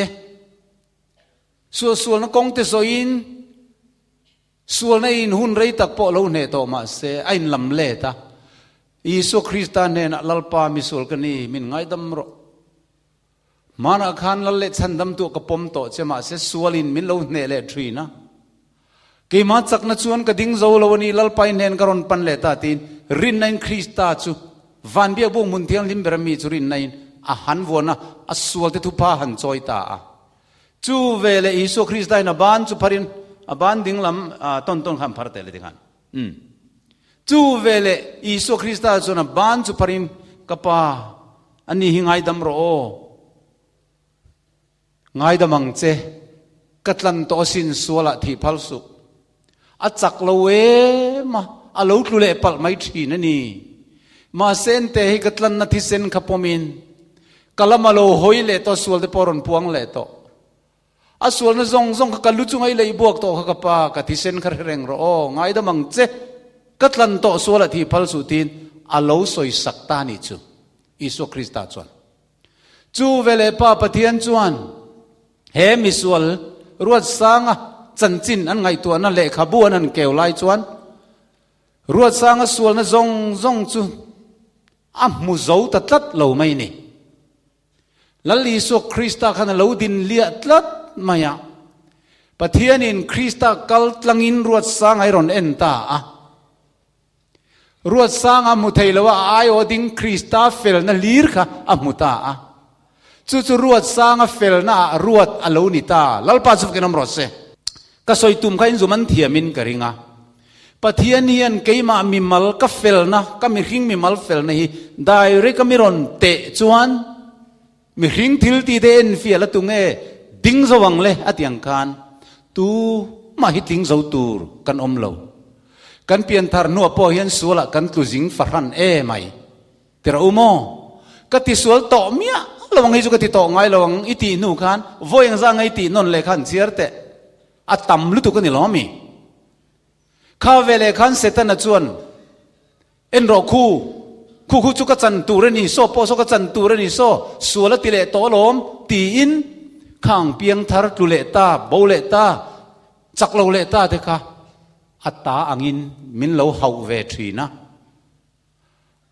suahsualna kawng te zawhin sualna in hun rei tak pawh lo hneh tawh mahse a inlam let a. Isua Krista hnenah Lalpa misual ka ni, min ngaidam rawh. Hmanah khan lal leh chhandam tuah ka pawm tawh che mahse sualin min lo hneh leh thin a. Keimah chakna chuan ka ding zo lo a ni, Lalpa i hnen ka rawn pan leh ta tiin rinna in Krista chu van biakbuk hmun thianghlim ber ami chu rinna in a han vuan a, a sualte thupha han chawi ta a. Chu veleh Isua Krista in a ban chu pharin a ban dinglam tawn tawn kha an phar teh le tikhan. Umm. Chu veleh Isua Krista chuan a ban chu pharin, Ka Pa, ani hi ngaidam rawh aw. Ngaidam ang che, ka tlan tawh asin sualah thih phal suh. A chak lo em a, a lo tlu leh palh mai thin a ni. Mahse ente hi ka tlanna thisen kha pawmin, ka lama lo hawi leh tawh sual te pawh a rawn puang leh tawh. A sualna zawng zawng kha ka lu chunga i leih buak tawh kha ka pa, ka thisen kha hre reng rawh aw, ngaidam ang che, ka tlan tawh sual a thih phal suh tiin a lo sawi sak ta nih chu Isua Krista chuan. Chu veleh Pa Pathian chuan he misual Ruatsanga chanchin an ngaihtuahna lehkhabu an han keu lai chuan Ruatsanga sualna zawng zawng chu a hmu zo ta tlat lo mai ni. Lal Isua Krista khan a lo din liah tlat mai a. Pathianin Krista kal tlangin Ruatsanga hi rawn en ta a. Ruatsanga hmu thei lo a, a aiawh ding Krista felna hlir kha a hmu ta a. Chu chu Ruatsanga felna ah ruat a lo ni ta. Lalpa chu fakin awm rawh se. Ka sawi tum kha inzum an thiamin ka ring a. Pathian hian keimah mimal ka felna, ka mihring mimal felna hi direct a mi rawn teh chuan mihring thil ti te enfiah la tunge ding zo ang le a ti ang khan tu mah hi tling zo tur kan awm lo. Kan pianthar hnuah pawh hian sualah kan tlu zing fahran e mai. Tira u maw? Ka ti sual tawh miah lo ang hi chu ka ti tawh ngai lo ang i tih hnu khan vawi engzah nge i tih nawn leh khan chhiar teh. A tam lutuk a ni lo ami? Kha veleh khan Setana chuan, En rawh khu, khu khu chu ka chan tur a ni, saw pawh saw ka chan tur a ni, saw sual a ti leh tawh alawm, tiin khang piang thar tlu leh ta, bo leh ta, chak lo leh ta te kha a ta angin min lo hauh ve thin a.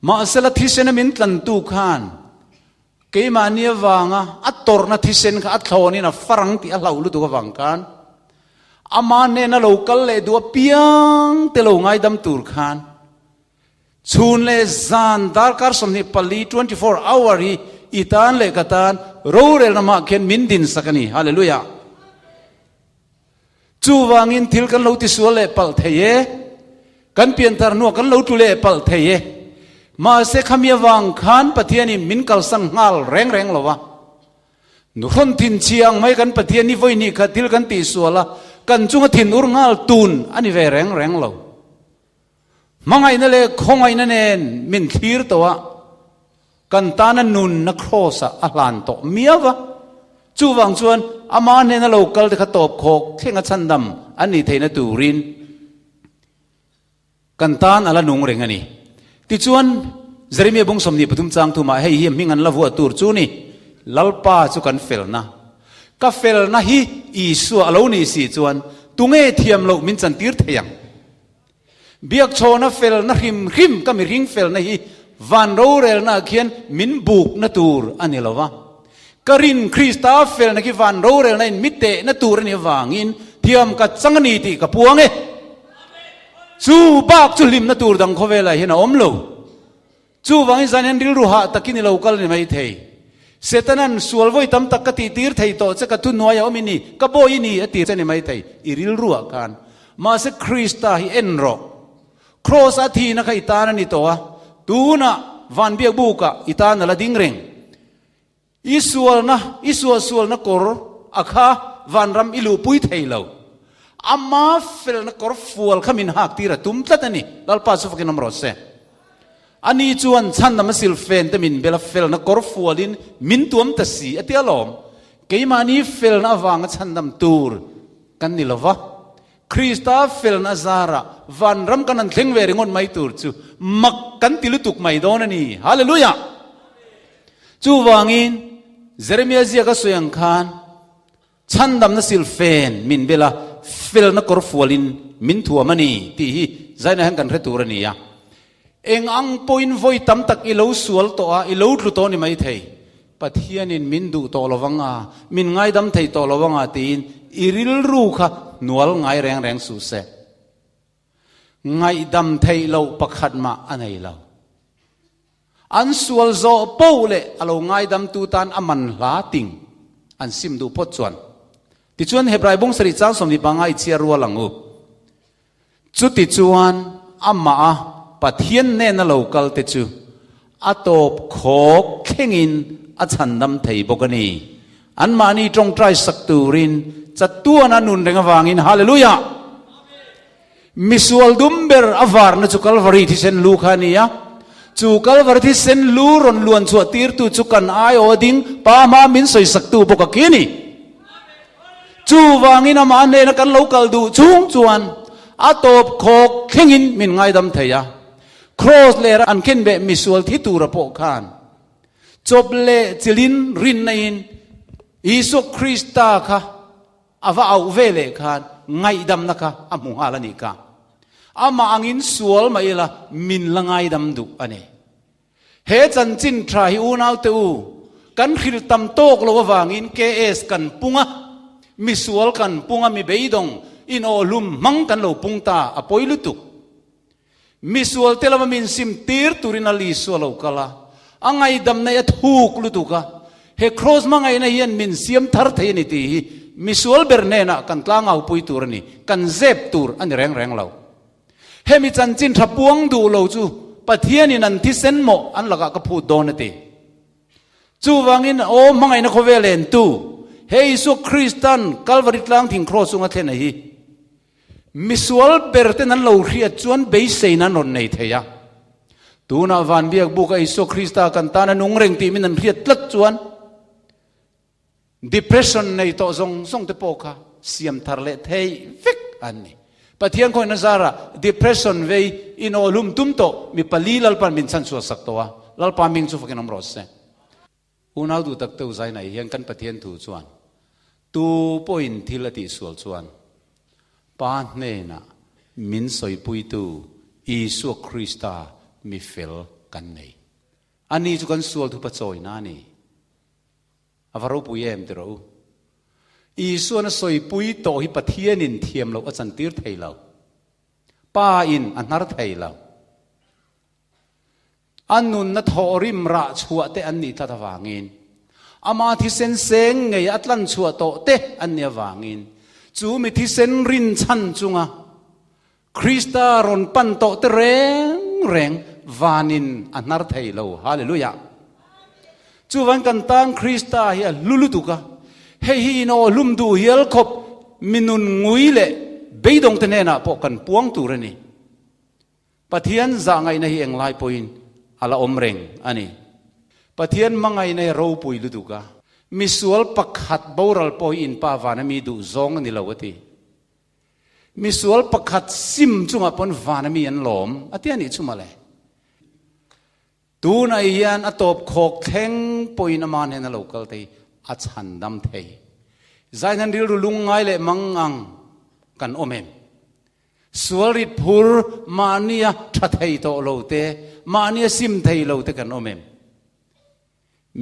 Mahsela thisena min tlantu khan keimahni avanga a tawrhna thisen kha a thlawnin a farang tih a hlauh lutuk avang khan ama hnena lo kal leh duh apiang te lo ngaidam tur khan chhun leh zan darkar 24, 24 hour hi i tan leh ka tan rorelna hmaah khian min dinsak a ni. Hallelujah! Chuvangin thil kan lo tisual leh palh thei e, kan pianthar hnuah kan lo tlu leh palh thei e. Mahse khami avang khan Pathianin min kalsan nghal reng reng lo va. Nuhrawn thinchhia ang mai kan Pathian hi vawi hnih khat thil kan tihsual a, kan chunga thin ur nghal tun a ni ve reng reng lo. Hmangaihna leh khawngaihna nen min thlir tawh a, kan tana nunna kraws-ah a hlan tawh miau va. Chuvang chuan ama hnena lo kal te kha tawp khawk thleng a chhandam an nih theihna turin kan tan a la nung reng a ni. Tichuan, Jeremia bung 23 chang thumah hei hi hming an la vuah tur chu ni, Lalpa chu kan felna. Ka felna hi Isua a lo nih si chuan tunge thiam loh min chantir thei ang? Biakchhawna felna hrim hrim ka mihring felna hi van rorelna ah khian min bukna tur a ni lo va. Ka rin Krista felna khi van rorelna in mi tehna tur a nih avangin thiam ka chang a ni tih ka puang e. Chu bak chu hlimna tur dang khawvelah hian a awm lo. Chuvangin zan hian rilru hah takin i lo kal ni mai thei. Setanan sual vawi tam tak ka tihtir thei tawh che, ka thuhnuai a awm i ni, ka bawi i ni a ti che ni mai thei, i rilru ah khan. Mahse Krista hi en rawh. Kraws a thihna kha i tan a ni tawh a, tunah van biak bukah i tan a la ding reng. I sualna, i suahsualna kawr a kha vanram i luhpui thei lo. Ama felna kawr fual kha min hak tir a tum tlat a ni. Lalpa chu fakin awm rawh se. Ani chuan chhandam a silfen te min bel a, felna kawr fualin min tuam ta si a ti alawm. Keimahni felna avanga chhandam tur. kan ni lo va, Krista felna zarah vanram kan han thleng ve ringawt mai tur chu mak kan ti lutuk mai dawn a ni. Hallelujah! Chuvangin, Jeremia ziaka sawi ang khan, Chhandamna silfen min bel a, felna kawr fualin min thuam a ni tih hi zainah hian kan hre tur a ni a. Eng ang pawhin vawi tam tak i lo sual tawh a, i lo tlu tawh a ni maithei. Pathianin min duh tawh lo vang a, min ngaidam thei tawh lo vang a tiin i rilru kha hnual ngai reng reng suh se. Ngaihdam theih loh pakhat mah a nei lo. An sual zawh poh leh a lo ngaidamtu tan a man hla ting an sim duh phawt chuan. Tichuan Hebrai bung sarih chang 25 i chhiar rual ang u. Chutichuan amah a Pathian nena lo kal te chu a tawp khawk thlengin a chhandam thei bawk a ni. Anmahni tawngtai sak turin chatuana nun reng avangin Hallelujah! Misual dum ber a varna chu Kalvari thisen lu kha a ni a. Chu Kalvari thisen lu rawn luan chhuah tirtu chu kan aiawh a ding Pa hma min sawisaktu bawk a khi a ni. Chuvangin amah hnena kan lo kal duh chung chuan a tawp khawk thlengin min ngaidam thei a. Kraws lera an khen beh misual thi tura pawh khan chawp leh chilin rinna in Isua Krista kha a va auh ve leh khan ngaihdamna kha a hmu nghal a nih kha. Amah angin sual mah ila min la ngaidam duh a ni. He chanchin tha hi unaute u, kan hrilh tam tawk lo avangin KS kan pung a, misual kan pung a, mi beidawng inawhlum hmang kan lo pung ta, a pawi lutuk. Misual te lama min sim tir turin a Lisua lo kal a, a ngaidam nei a thuk lutuk a, he kraws hmangaihna hian min siam thar thei a ni tih hi misual ber hnenah kan tlangaupui tur a ni, kan zep tur a ni reng reng lo. Hemi chanchin tha puang duh lo chu Pathianin an thisen mawh an lakah ka phut dawn a ti. Chuvangin aw hmangaihna khawvel entu he Isua Kristan Kalvari tlang thing kraws chunga thlen a hi misual ber ten an lo hriat chuan beiseina an rawn nei thei a. Tunah van biak buka Isua Krista kan tan a nung reng tih min an hriat tlat chuan Depression nei tawh zawng zawng te pawh kha siam thar leh thei vek an ni. Pathian khawi nazara depression vei inawhlum tum tawh mi pali Lalpan min chhanchhuah sak tawh a, Lalpa ming chu fakin awm rawh se. Unau duh tak teu zai nei hian kan Pathian thu chuan tu pawhin thil a tihsual chuan Pa hnenah min sawipuitu Isua Krista mi fel kan nei. Ani chu kan sual thupa chawina a ni. A va ropui em ti rawh u. Isuan a sawipui tawh hi Pathianin thiam loh a chantir thei lo. Pa in a hnar thei lo. A nunna thawhrim rah chhuah te an nih tlat avangin, ama thisen seng ngei a tlan chhuah tawh te an nih avangin, chu mi thisen rinchhan chunga Krista rawn pan tawh te reng reng vanin a hnar thei lo. Hallelujah! Chuvan kan tan Krista hi a hlu lutuk a, hei hi inawh hlum duh hial khawp mi nun ngui leh beidawng te hnenah pawh kan puang tur a ni. Pathian zah ngaihna hi englai pawhin a la awm reng a ni. Pathian hmangaihna hi ropui lutuk a, misual pakhat boral pawh hi inpa vana mi duh zawng a ni lo a ti. Misual pakhat sim chungah pawn van ami an lawm a ti a nih chu mawle. Tunah hian a tawp khawk thleng pawhin ama hnen a lo kal te hi a chhandam thei. Zain han rilru lungngai leh mangang kan awm em? Sual rit phur mahnia tha thei tawh lo te, mahnia sim thei lo te kan awm em?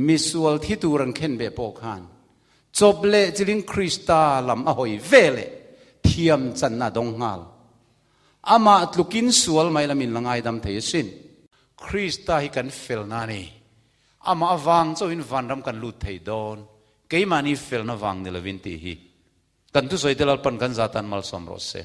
Misual thi tur an khen ve pawh khan chawp leh chilin Krista lam a hawi ve leh thiam channa a dawng nghal. Amah tlukin sual mai lamin la ngaidam thei asin. Krista hi kan felna a ni. Amah avang chauhin vanram kan lut thei dawn. Keimahni felna vang ni lovin tih hi kan thusawi te Lalpan kan zatan malsawm rawh se.